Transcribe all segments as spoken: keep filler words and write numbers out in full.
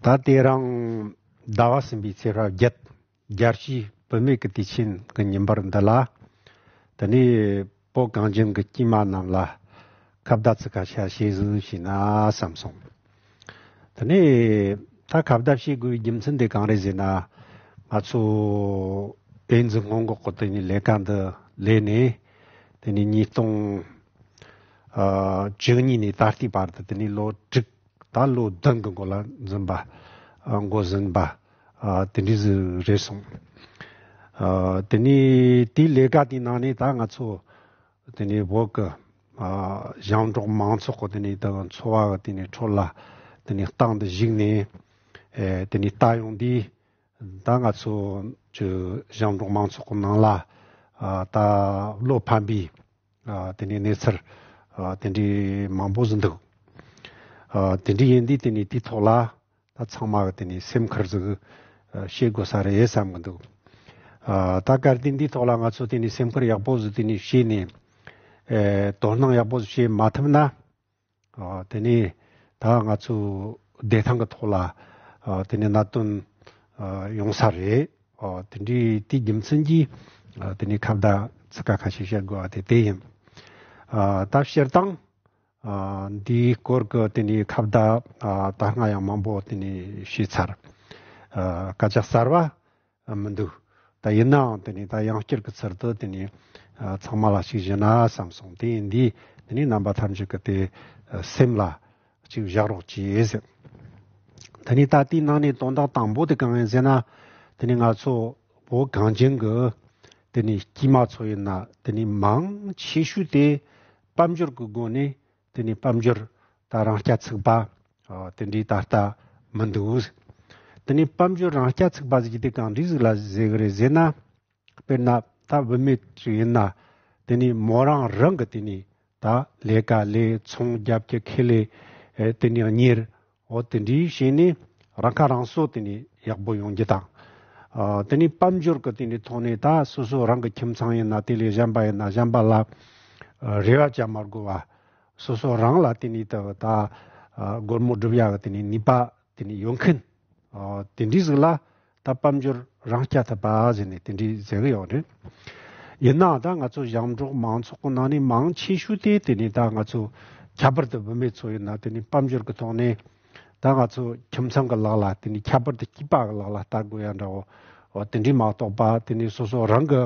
ད་དེ་རིང་ཟླ་བ་གསུམ་པའི་ཚེས་པ་བརྒྱད། རྒྱལ་སྤྱིའི་བུད་མེད་ཀྱི་དུས་ཆེན་གྱི་ཉིན་པར་འདི་ལ། དེ་ནས་བོད་གངས་ཅན་གྱི་སྐྱེས་མ་རྣམས་ལ་ཁ་བརྡ་ཚིག་ཁ་ཤས་བྱེད་ཟིན་བྱས་ན་བསམ་སོང་། དེ་ནས་ད་ཁ་བརྡ་བྱེད་དགོས་པའི་རྒྱུ་མཚན་དེ་གང་རེད་ཟེར་ན། ང་ཚོ་ཨེ་ཛི་སྔོན་འགོག་གི་དེ་ནས་ལས་ཀ་འདི་ལས་ནས། དེ་ནས་ཉིས་སྟོང་ཨ་བཅུ་གཉིས་ནས་ད་ལྟའི་བར་དུ་དེ་ནས་ལོ་དྲུག་ད་ལོ་བདུན་གྱི་འགོར་ལ་འཛིན་པ། ཨ་འགོ་འཛིན་པ། ཨ་དེ་འདྲ་ཟིག་རེད་སོང་། ཨ་དེ་ནས་དེའི་ལས་ཀ་དེའི་ནང་ནས་ད་ང་ཚོ་དེ་ནས་བོད་ཀྱི་ཨ་ཞིང་འབྲོག་མང་ཚོགས་ཀྱི་དེ་ནས་ད་འཚོ་བ་གི་དེ་ནས་ཁྲོད་ལ་དེ་ནས་སྟེང་དུ་ཞུགས་ནས། ཨེ་དེ་ནས་ལྟ་ཡོང་དུས། ད་ང་ཚོ་ཅིག་ཞིང་འབྲོག་མང་ཚོགས་ཀྱི་ནང་ལ་ཨ་ད་བློ་ཕམ་པའི་ཨ་དེ་ནས་གནས་ཚུལ་ཨ་དེ་འདྲའི་མང་པོ་ཟིག་འདུག། ཨ་དེ་འདྲའི་ཡིན་དུས་དེ་ནས་དེའི་ཐོག་ལ་ད་ཚང་མ་གི་དེ་ནས་སེམས་ཁུར་ཟིག་ཨ་བྱེད་དགོས་ས་རེད་བསམ་གི་འདུག། ཨ་ད་གལ་ཏེ་འདིའི་ཐོག་ལ་ང་ཚོ་དེ་ནས་སེམས་ཁུར་ཡག་པོ་ཟིག་དེ་ནས་བྱས་ནས། ཨེ་དོ་སྣང་ཡག་པོ་ཟིག་བྱེད་མ་ཐུབ་ན། ཨ་དེ་ནས་ད་ང་ཚོ་བདེ་ཐང་གི་ཐོག་ལ་ཨ་དེ་ནས་གནད་དོན་ཨ་ཡོང་ས་རེད། ཨ་དེ་འདྲའི་དེའི་རྒྱུ་མཚན་གྱིས་ཨ་དེ་ནས་ཁ་བརྡ་ཚིག་ཁ་ཁ་ཤས་བཤད་དགོས་པ་དེ་དེ་ཡིན། ཨ་ད་སྤྱིར་བཏང་ཨ་འདིའི་སྐོར་གྱི་དེ་ནས་ཁ་བརྡ་ཨ་ད་སྔ་ཡང་མང་པོ་དེ་ནས་བྱས་ཚར། ཨ་སྐད་ཆ་གསར་བ་མི་འདུག། ད་ཡིན་ནའང་དེ་ནས་ད་ཡང་བསྐྱར་གྱི་ཚུལ་དུ་དེ་ནས་ཨ་ཚང་མ་ལ་ཞིག་ཞུ་ན་བསམ་སོང་། དེ་ཡིན་དུས་དེ་ནས་རྣམ་པ་ཐམས་ཅད་ཀྱི་དེ་ཨ་སེམས་ལ་ཅིག་བཞག་རོགས་གྱིས་ཟེར། དེ་ནས་ད་དེའི་ནང་ནས་དོན་དག་དང་པོ་དེ་གང་ཡིན་ཟེར་ན། དེ་ནས་ང་ཚོ་བོད་གངས་ཅན་གྱི་དེ་ནས་སྐྱེས་མ་ཚོ་ཡིན་ན་དེ་ནས་མང་ཆེ་ཤོས་དེ་དཔལ་འབྱོར་གྱི་སྒོ་ནས་དེ་ནས་དཔལ་འབྱོར་ད་རང་རྐྱ་ཚུགས་པ་ཨ་དེ་འདྲའི་ད་ལྟ་མི་འདུག། དེ་ནས་དཔལ་འབྱོར་རང་རྐྱ་ཚུགས་པ་ཟེར་གྱི་དེ་གང་འདྲ་ཟིག་ལ་ཟེར་གི་རེད་ཟེར་ན། དཔེར་ན་ད་བུད་མེད་ཅིག་ཡིན་ན་དེ་ནས་མོ་རང་རང་གི་དེ་ནས་ད་ལས་ཀ་ལས་ཚོང་རྒྱབ་ཀྱི་ཁེ་ལས་ཨེ་དེ་ནས་གཉེར། འོ་དེ་འདྲའི་བྱས་ནས་རང་ཁ་རང་གསོ་དེ་ནས་ཡག་པོ་ཡོང་རྒྱུ་དང་། ཨ་དེ་ནས་དཔལ་འབྱོར་གྱི་དེ་ནས་ཐོག་ནས་ད་སོ་སོ་རང་གི་ཁྱིམ་ཚང་ཡིན་ན་དེ་ལས་གཞན་པ་ཡིན་ན་གཞན་པ་ལ་ཨ་རེ་བ་བཅའ་མ་དགོས་པ། སོ་སོ་རང་ལ་དེ་ནས་ད་ད་ཨ་སྒོར་མོ་སྒྲུབ་ཡག་གི་དེ་ནས་ནུས་པ་དེ་ནས་ཡོད་མཁན། ཨ་དེ་འདྲའི་ཟིག་ལ་ད་དཔལ་འབྱོར་རང་རྐྱ་ཐུབ་པ་ཟེར་ནས་དེ་འདྲའི་ཟེར་གི་ཡོད་རེད། ཡིན་ནའང་ད་ང་ཚོ་ཞིང་འབྲོག་མང་ཚོགས་ཀྱི་ནང་ནས་མང་ཆེ་ཤོས་དེ་དེ་ནས་ད་ང་ཚོ་ཁྱད་པར་དུ་བུད་མེད་ཚོ་ཡིན་ན་དེ་ནས་དཔལ་འབྱོར་གྱི་ཐོག་ནས་ད་ང་ཚོ་ཁྱིམ་ཚང་གི་ལག་ལ་དེ་ནས་ཁྱད་པར་དུ་སྐྱེས་པ་གི་ལག་ལ་ལྟ་དགོས་ཡ་འདྲ་བོ། འོ་དེ་འདྲའི་མ་གཏོགས་པ་དེ་ནས་སོ་སོ་རང་གི་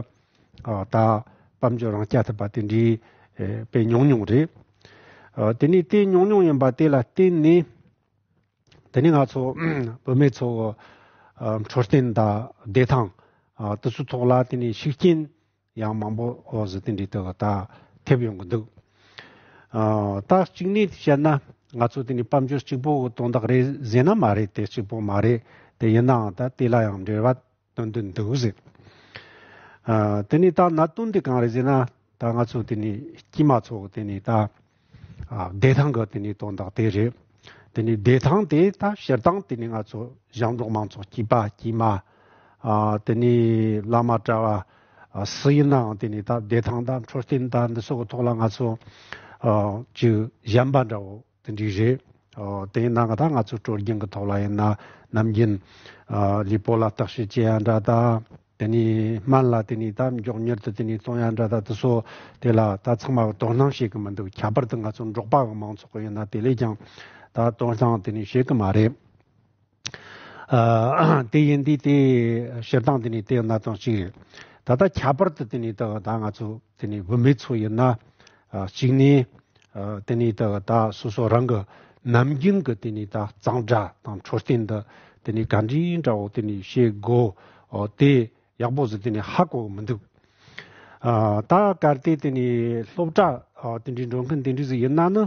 ཨ་ད་དཔལ་འབྱོར་རང་རྐྱ་ཐུབ་པ་དེ་འདྲའི་ཨེ་དཔེ་ཉུང་ཉུང་རེད། ཨ་དེ་ནས་དེ་ཉུང་ཉུང་ཡིན་པ་དེ་ལ་བརྟེན་ནས། དེ་ནས་ང་ཚོ་བུད་མེད་ཚོ་ཨ་འཕྲོད་བསྟེན་དང་བདེ་ཐང་ཨ་དེ་ཚོའི་ཐོག་ལ་དེ་ནས་ཤུགས་རྐྱེན་ཡང་མང་པོ་འོ་ཟི་དེ་འདྲའི་དེ་ག་ད་ཐེབས་ཡོང་གི་འདུག། ཨ་ད་གཅིག་ནས་བཤད་ན་ང་ཚོ་དེ་ནས་དཔལ་འབྱོར་གཅིག་པོ་གི་དོན་དག་རེད་ཟེར་ན་མ་རེད། དེ་གཅིག་པོ་མ་རེད། དེ་ཡིན་ནའང་ད་དེ་ལ་ཡང་འབྲེལ་བ་དོན་དུ་འདུག་ཟེར། ཨ་དེ་ནས་ད་གནད་དོན་དེ་གང་རེད་ཟེར་ན། ད་ང་ཚོ་དེ་ནས་སྐྱེས་མ་ཚོ་དེ་ནས་ད་ཨ་བདེ་ཐང་གི་དེ་ནས་དོན་དག་དེ་རེད། དེ་ནས་བདེ་ཐང་དེ་ད་སྤྱིར་བཏང་དེ་ནས་ང་ཚོ་ཞིང་འབྲོག་མང་ཚོགས་སྐྱེས་པ་སྐྱེས་མ། ཨ་དེ་ནས་བླ་མ་གྲྭ་བ་ཨ་སུ་ཡིན་ནའང་དེ་ནས་ད་བདེ་ཐང་དང་འཕྲོད་བསྟེན་དང་འདི་ཚོ་གི་ཐོག་ལ་ང་ཚོ་ཨ་ཅིག་གཞན་པ་འདྲ་བོ། དེ་འདྲའི་རེད། ཨོ་དེ་ཡིན་ན་ང་ད་ང་ཚོ་སྲོལ་རྒྱུན་གྱི་ཐོག་ལ་ཡིན་ན་ནམ་རྒྱུན་ཨ་ལུས་པོ་ལ་བརྟག་དཔྱད་བྱེད་ཡ་འདྲ་ད། དེ་ནས་སྨན་ལ་དེ་ནས་ད་མགྱོགས་མྱུར་དུ་དེ་ནས་གཏོང་ཡ་འདྲ་ད་དེ་ཚོ་དེ་ལ་ད་ཚང་མ་གི་དོ་སྣང་བྱེད་གི་མི་འདུག། ཁྱད་པར་དུ་ང་ཚོ་འབྲོག་པ་གི་མང་ཚོགས་གི་ཡིན་ན་དེ་ལས་ཀྱང་ད་དོ་སྣང་དེ་ནས་བྱེད་གི་མ་རེད། ཨ་དེ་ཡིན་དུས་དེ་སྤྱིར་བཏང་དེ་ནས་དེ་གནད་དོན་གཅིག་རེད། ད་ལྟ་ཁྱད་པར་དུ་དེ་ནས་ད་ད་ང་ཚོ་དེ་ནས་བུད་མེད་ཚོ་ཡིན་ན་ཨ་གཅིག་ནས་ཨ་དེ་ནས་ད་ད་སོ་སོ་རང་གི་ནམ་རྒྱུན་གི་དེ་ནས་ད་གཙང་སྦྲ་དང་འཕྲོད་བསྟེན་དུ་དེ་ནས་ག་འདྲའི་འདྲ་བོ་དེ་ནས་བྱེད་དགོས། ཨོ་དེ་ཡག་པོ་ཟིག་དེ་ནས་ཧ་གོ་གི་མི་འདུག། ཨ་ད་གལ་ཏེ་དེ་ནས་སློབ་གྲྭ་ཨ་དེ་འདྲའི་འགྲོ་མཁན་དེ་འདྲ་ཟིག་ཡིན་ན་ནི།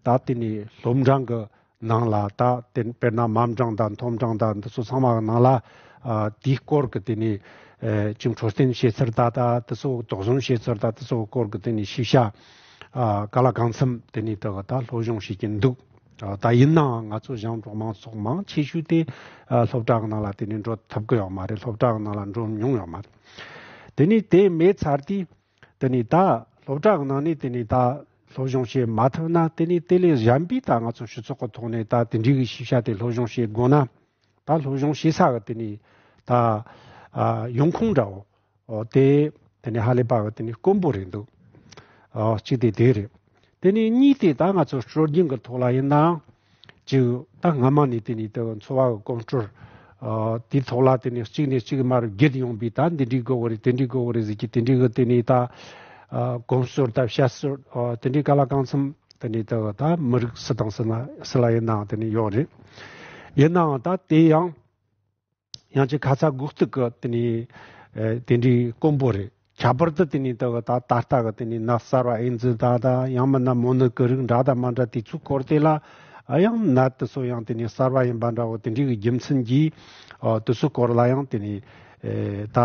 ད་དེ་ནས་སློབ་འབྲིང་གི་ནང་ལ་ད་དེ་དཔེར་ན་མ་འབྲིང་དང་མཐོ་འབྲིང་དང་འདི་ཚོ་ཚང་མ་གི་ནང་ལ་ཨ་དེའི་སྐོར་གི་དེ་ནས་ཨེ་ཅིག་འཕྲོད་བསྟེན་བྱེད་ཚུལ་ད་ད་དེ་ཚོ་དོགས་ཟོན་བྱེད་ཚུལ་ད་དེ་ཚོ་སྐོར་གི་དེ་ནས་ཤེས་བྱ་ཨ་ག་ལ་གང་འཚམ་དེ་ནས་ད་ད་སློབ་སྦྱོང་བྱེད་ཀྱིན་འདུག། ཨ་ད་ཡིན་ནའང་ང་ཚོ་ཞིང་འབྲོག་མང་ཚོགས་མང་ཆེ་ཤོས་དེ་ཨ་སློབ་གྲྭ་གི་ནང་ལ་དེ་ནས་འགྲོ་ཐུབ་གི་ཡོད་མ་རེད། སློབ་གྲྭ་གི་ནང་ལ་འགྲོ་མྱོང་ཡོད་མ་རེད། དེ་ནས་དེ་མེད་ཚར་དུས། དེ་ནས་ད་སློབ་གྲྭ་གི་ནང་ནས་དེ་ནས་ད་སློབ་སྦྱོང་བྱེད་མ་ཐུབ་ན། དེ་ནས་དེ་ལས་གཞན་པའི་ད་ང་ཚོ་སྤྱི་ཚོགས་ཀྱི་ཐོག་ནས་ད་དེ་འདྲའི་གི་ཤེས་བྱ་དེ་སློབ་སྦྱོང་བྱེད་དགོས་ན། ད་སློབ་སྦྱོང་བྱེད་ས་གི་དེ་ནས་ད་ཨ་ཡོང་ཁུངས་འདྲ་བོ་ཨོ་དེ་དེ་ནས་ཧ་ལས་པ་གི་དེ་ནས་དཀོན་པོ་རེད་འདུག་ཨོ་གཅིག་དེ་དེ་རེད། དེ་ནས་གཉིས་དེ་ད་ང་ཚོ་སྲོལ་རྒྱུན་གྱི་ཐོག་ལ་ཡིན་ནའང་ཅིག་ད་སྔ་མ་ནས་དེ་ནས་དེ་འཚོ་བ་གི་གོམས་སྲོལ་ཨོ་དེའི་ཐོག་ལ་དེ་ནས་གཅིག་ནས་གཅིག་མར་བརྒྱུད་ཡོང་པའི་ད་འདི་འདྲའི་དགོས་པ་རེད། དེ་འདྲའི་དགོས་པ་རེད་ཟེར་གྱི་དེ་འདྲའི་གི་དེ་ནས་ད་ཨ་གོམས་སྲོལ་དང་བཤད་སྲོལ་ཨོ་དེ་འདྲའི་ག་ལ་གང་འཚམ་དེ་ནས་ད་ད་མི་རིགས་སུ་དང་སུ་ན་སུ་ལ་ཡིན་ནའང་དེ་ནས་ཡོད་རེད། ཡིན་ནའང་ད་དེ་ཡང་ཡང་ཅིག་ཁ་ཚ་དགོས་གཏུག་གི་དེ་ནས་ཨེ་དེ་འདྲའི་དཀོན་པོ་རེད། ཁྱད་པར་དུ་དེ་ནས་ད་ད་ད་ལྟ་གི་དེ་ནས་ནད་གསར་བ་ཨེ་ཛི་ད་ད་ཡང་མིན་ན་མོ་ནད་ཀྱི་རིགས་འདྲ་དང་མ་འདྲ་དེ་ཚོའི་སྐོར་དེ་ལ་ཨ་ཡང་ནད་དེ་ཚོ་ཡང་དེ་ནས་གསར་བ་ཡིན་པ་འདྲ་བོ་དེ་འདྲའི་གི་རྒྱུ་མཚན་གྱིས་ཨོ་དེ་ཚོའི་སྐོར་ལ་ཡང་དེ་ནས་ཨེ་ད་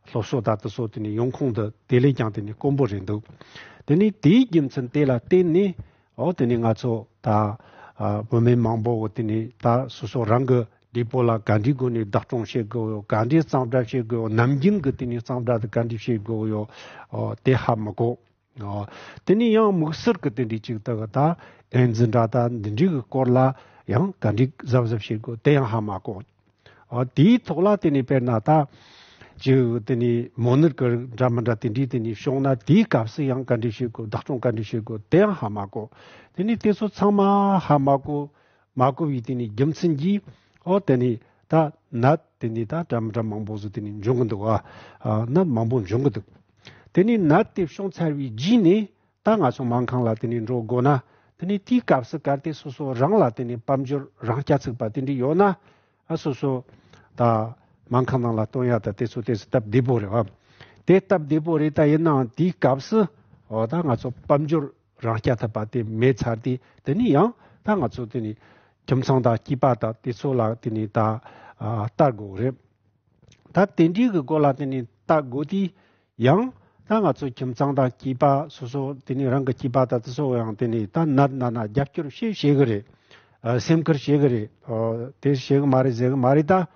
སློབ་གསོ་ད་དེ་ཚོ་དེ་ནས་ཡོང་ཁུངས་འདི་དེ་ལས་ཀྱང་དེ་ནས་དཀོན་པོ་རེད་འདུག་དེ་ནས་དེའི་རྒྱུ་མཚན་དེ་ལ་བརྟེན་ནས་ཨོ་དེ་ནས་ང་ཚོ་ད་ཨ་བུད་མེད་མང་པོ་བོ་དེ་ནས་ད་སོ་སོ་རང་གི་ལུས་པོ་ལ་ག་འདྲའི་སྒོ་ནས་བདག་སྐྱོང་བྱེད་དགོས་ཡོད། ག་འདྲའི་གཙང་སྦྲ་བྱེད་དགོས་ཡོད། ནམ་རྒྱུན་གྱི་དེ་ནས་གཙང་སྦྲ་དེ་ག་འདྲའི་བྱེད་དགོས་ཡོད། ཨོ་དེ་ཧ་མི་གོ་ཨོ་དེ་ནས་ཡང་དམིགས་བསལ་གྱི་དེ་འདྲའི་ཅིག་ད་གི་ད་ཨེ་ཛི་འདྲ་ད་འདི་འདྲའི་གི་སྐོར་ལ་ཡང་ག་འདྲའི་གཟབ་གཟབ་བྱེད་དགོས་དེ་ཡང་ཧ་མ་གོ་ཨོ་དེའི་ཐོག་ལ་དེ་ནས་དཔེར་ན་ད་ཅིག་དེ་ནས་མོ་ནད་ཀྱི་རིགས་འདྲ་མི་འདྲ་དེ་འདྲའི་དེ་ནས་བྱུང་ན་དེའི་སྐབས་སུ་ཡང་ག་འདྲ་བྱེད་དགོས། བདག་སྐྱོང་ག་འདྲ་བྱེད་དགོས་དེ་ཡང་ཧ་མ་གོ་དེ་ནས་དེ་ཚོ་ཚང་མ་ཧ་མ་གོ་མ་གོ་བའི་དེ་ནས་རྒྱུ་མཚན་གྱིས་ཨོ་དེ་ནས་ད་ནད་དེ་ནས་ད་འདྲ་མི་འདྲ་མང་པོ་ཟིག་དེ་ནས་འབྱུང་གི་འདུག་ཨ་ནད་མང་པོ་འབྱུང་གི་འདུག་དེ་ནས་ནད་དེ་བྱུང་ཚར་བའི་རྗེས་ནས་ད་ང་ཚོ་སྨན་ཁང་ལ་དེ་ནས་འགྲོ་དགོས་ན་དེ་ནས་དེའི་སྐབས་སུ་གལ་ཏེ་སོ་སོ་རང་ལ་དེ་ནས་དཔལ་འབྱོར་རང་སྐྱ་ཚུགས་པ་དེ་འདྲ་ཡོད་ན། ཨ་སོ་སོ་ད་སྨན་ཁང་ནང་ལ་སྟོན་ཡ་ད་དེ་ཚོ་དེ་སྟབས་བདེ་པོ་རེད་བ། དེ་སྟབས་བདེ་པོ་རེད། ད་ཡིན་ནའང་དེའི་སྐབས་སུ་འོ་ད་ང་ཚོ་དཔལ་འབྱོར་རང་རྐྱ་ཐུབ་པ་དེ་མེད་ཚར་དུས་དེ་ནས་ཡང་ད་ང་ཚོ་དེ་ནས་ཁྱིམ་ཚང་དང་སྐྱེས་པ་དང་དེ་ཚོ་ལ་དེ་ནས་ད་ཨ་ལྟ་དགོས་རེད། ད་དེ་འདྲའི་གི་སྐོར་ལ་དེ་ནས་ལྟ་དགོས་དུས་ཡང་ད་ང་ཚོ་ཁྱིམ་ཚང་དང་སྐྱེས་པ་སོ་སོ་དེ་ནས་རང་གི་སྐྱེས་པ་དང་དེ་ཚོ་ཡང་དེ་ནས་ད་ནད་ན་ན་རྒྱབ་སྐྱོར་བྱེད་བྱེད་གི་རེད། ཨ་སེམས་ཁུར་བྱེད་གི་རེད། ཨ་དེ་བྱེད་གི་མ་རེད་ཟེར་གི་མ་རེད་ད།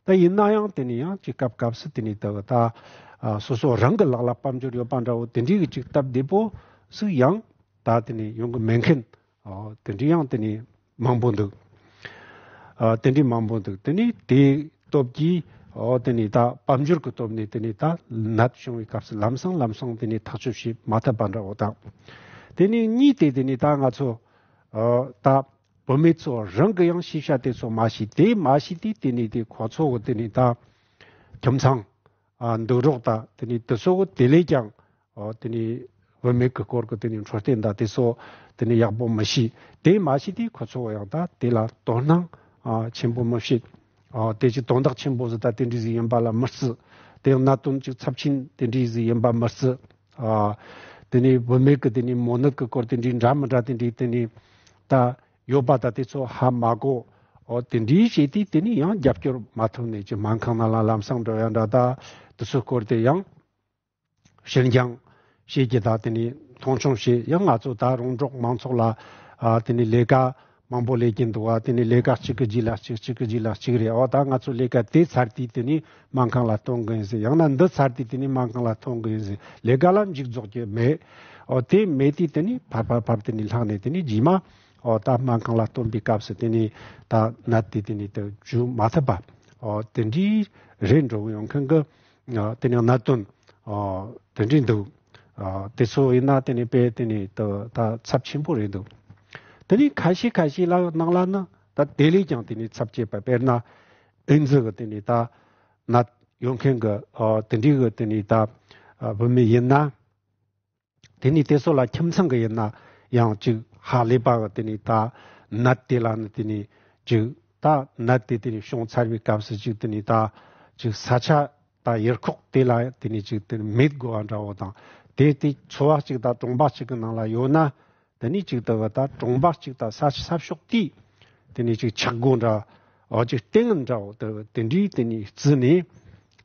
ད་ཡིན་ན་ཡང་དེ་ནས་ཡང་ཅིག་སྐབས་སྐབས་སུ་དེ་ནས་ད་ད་ཨ་སོ་སོ་རང་གི་ལག་ལ་དཔལ་འབྱོར་ཡོད་པ་འདྲ་བོ་དེ་འདྲའི་གི་ཅིག་སྟབས་བདེ་པོ་ཟིག་ཡང་ད་དེ་ནས་ཡོང་གི་མེད་མཁན། ཨོ་དེ་འདྲའི་ཡང་དེ་ནས་མང་པོ་འདུག་ཨ་དེ་འདྲའི་མང་པོ་འདུག་དེ་ནས་དེའི་སྟོབས་ཀྱིས་ཨོ་དེ་ནས་ད་དཔལ་འབྱོར་གྱི་སྟོབས་ནས་དེ་ནས་ད་ནད་བྱུང་བའི་སྐབས་སུ་ལམ་སང་ལམ་སང་དེ་ནས་ཐག་གཅོད་བྱེད་མ་ཐུབ་པ་འདྲ་བོ་དང་། དེ་ནས་གཉིས་དེ་དེ་ནས་ད་ང་ཚོ་ཨོ་ད་བུད་མེད་ཚོ་རང་གི་ཡང་ཤེས་བྱ་དེ་ཚོ་མ་ཤེས། དེ་མ་ཤེས་དུས་དེ་ནས་དེ་ཁོ་ཚོ་གི་དེ་ནས་ད་ཁྱིམ་ཚང་ཨ་འདུག་རོགས་ད་དེ་ནས་དེ་ཚོ་གི་དེ་ལས་ཀྱང་ཨོ་དེ་ནས་བུད་མེད་ཀྱི་སྐོར་གྱི་དེ་ནས་འཕྲོད་བསྟེན་དང་དེ་ཚོ་དེ་ནས་ཡག་པོ་མི་ཤེས། དེ་མ་ཤེས་དུས་ཁོ་ཚོ་ཡང་ད་དེ་ལ་དོ་སྣང་ཨ་ཆེན་པོ་མི་བྱེད། ཨ་དེ་ཅིག་དོན་དག་ཆེན་པོ་ཟིག་ད་དེ་འདྲ་ཟིག་ཡིན་པ་ལ་མི་བརྩི། དེ་ཡང་གནད་དོན་ཅིག་ཚབས་ཆེན་དེ་འདྲ་ཟིག་ཡིན་པ་མི་བརྩི། ཨ་དེ་ནས་བུད་མེད་ཀྱི་དེ་ནས་མོ་ནད་ཀྱི་སྐོར་དེ་འདྲའི་འདྲ་མི་འདྲ་དེ་འདྲའི་དེ་ནས་ད་ཡོད་པ་ད་དེ་ཚོ་ཧ་མ་གོ། ཨོ་དེ་འདྲའི་བྱས་དུས་དེ་ནས་ཡང་རྒྱབ་སྐྱོར་མ་ཐུབ་ནས་ཅིག་སྨན་ཁང་ནང་ལ་ལམ་སང་འགྲོ་ཡ་འདྲ་ད་དེ་ཚོའི་སྐོར་དེ་ཡང་ཕྱིར་འགྱངས་བྱེད་ཀྱི་ད་དེ་ནས་མཐོང་ཆུང་བྱེད། ཡང་ང་ཚོ་ད་རོང་འབྲོག་མང་ཚོགས་ལ་ཨ་དེ་ནས་ལས་ཀ་མང་པོ་ལས་ཀྱི་འདུག་བ། དེ་ནས་ལས་ཀ་གཅིག་གི་རྗེས་ལ་གཅིག་གཅིག་གི་རྗེས་ལ་གཅིག་རེད། ཨོ་ད་ང་ཚོ་ལས་ཀ་དེ་ཚར་དུས་དེ་ནས་སྨན་ཁང་ལ་གཏོང་གི་ཡིན་ཟེར། ཡང་ན་འདི་ཚར་དུས་དེ་ནས་སྨན་ཁང་ལ་གཏོང་གི་ཡིན་ཟེར། ལས་ཀ་ལ་མཇུག་རྫོགས་ཀྱི་མེད། ཨོ་དེ་མེད་དུས་དེ་ནས་ཕར་ཕར་ཕར་དེ་ནས་ལྷག་ནས་དེ་ནས་རྗེས་མ་ཨོ་ད་སྨན་ཁང་ལ་གཏོང་པའི་སྐབས་སུ་དེ་ནས་ད་ནད་དེ་དེ་ནས་དེ་འཇུ་མ་ཐུབ་པ་ཨོ་དེ་འདྲའི་རེད་འགྲོ་གི་ཡོང་མཁན་གི་ཨ་དེ་ནས་གནད་དོན་ཨ་དེ་འདྲ་འདུག་ཨ་དེ་ཚོ་ཡིན་ན་དེ་ནས་དཔེ་དེ་ནས་ད་ད་ཚབས་ཆེན་པོ་རེད་འདུག་དེ་ནས་ཁ་ཤས་ཁ་ཤས་ལ་ནང་ལ་ནི་ད་དེ་ལས་ཀྱང་དེ་ནས་ཚབས་ཆེ་བ། དཔེར་ན་ཨེ་ཛི་གི་དེ་ནས་ད་ནད་ཡོད་མཁན་གི་ཨ་དེ་འདྲའི་གི་དེ་ནས་ད་ཨ་བུད་མེད་ཡིན་ན། དེ་ནས་དེ་ཚོ་ལ་ཁྱིམ་ཚང་གི་ཡིན་ན་ཡང་ཅིག་ཧ་ལས་པ་གི་དེ་ནས་ད་ནད་དེ་ལ་ནི་དེ་ནས་ཅིག་ད་ནད་དེ་དེ་ནས་བྱུང་ཚར་བའི་སྐབས་སུ་ཅིག་དེ་ནས་ད་ཅིག་ས་ཆ་ད་ཡུལ་ཁོག་དེ་ལ་དེ་ནས་ཅིག་དེ་ནས་མེད་དགོས་པ་འདྲ་བོ་དང་། དེ་དེ་ཚོ་བ་གཅིག་དང་གྲོང་པ་གཅིག་གི་ནང་ལ་ཡོད་ན། དེ་ནས་ཅིག་ད་བ་ད་གྲོང་པ་གཅིག་དང་ས་ས་ཕྱོགས་དེ་དེ་ནས་ཅིག་ཆག་སྒོ་འདྲ་འོ་ཅིག་སྟེང་འདྲ་འོ་དེ་དེ་འདྲའི་དེ་ནས་བརྩིས་ནས་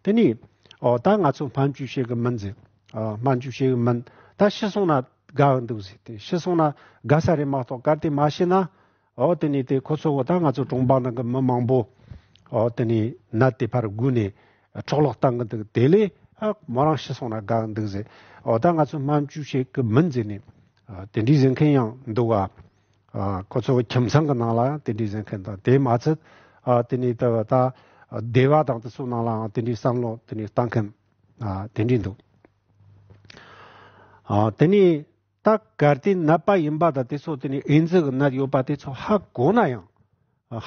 དེ་ནས་འོ་ད་ང་ཚོ་སྨན་བཅོས་བྱེད་གི་མིན་ཟེར། ཨ་སྨན་བཅོས་བྱེད་གི་མིན། ད་ཤི་སོང་ན་དགའ་གི་འདུག་ཟེར། དེ་ཤི་སོང་ན་དགའ་ས་རེད་མ་གཏོགས་གལ་ཏེ་མ་ཤི་ན་འོ་དེ་ནས་དེ་ཁོ་ཚོ་གི་ད་ང་ཚོ་གྲོང་པ་ནང་གི་མི་མང་པོ་འོ་དེ་ནས་ནད་དེ་ཕར་བསྒུགས་ནས་འཕྲོ་བརླག་བཏང་གི་འདུག་དེ་ལས་ཨ་མོ་རང་ཤི་སོང་ན་དགའ་གི་འདུག་ཟེར། འོ་ད་ང་ཚོ་སྨན་བཅོས་བྱེད་གི་མིན་ཟེར་ནས་ཨ་དེ་འདྲའི་ཟེར་མཁན་ཡང་འདུག་བ། ཨ་ཁོ་ཚོ་ཁྱིམ་ཚང་གི་ནང་ལ་ཡང་དེ་འདྲའི་ཟེར་མཁན་དང་། དེ་མ་ཚད་ ཨ་དེ་ནས་ད་ད་སྡེ་བ་དང་དེ་ཚོ་ནང་ལའང་དེ་འདྲའི་བསམ་བློ་དེ་འདྲའི་བཏང་མཁན་ཨ་དེ་འདྲའི་འདུག་ཨ་དེ་ནས་ད་གལ་ཏེ་ནད་པ་ཡིན་པ་དང་དེ་ཚོ་དེ་ནས་ཨེ་ཛི་གི་ནད་ཡོད་པ་དེ་ཚོ་ཧ་གོ་ན་ཡང་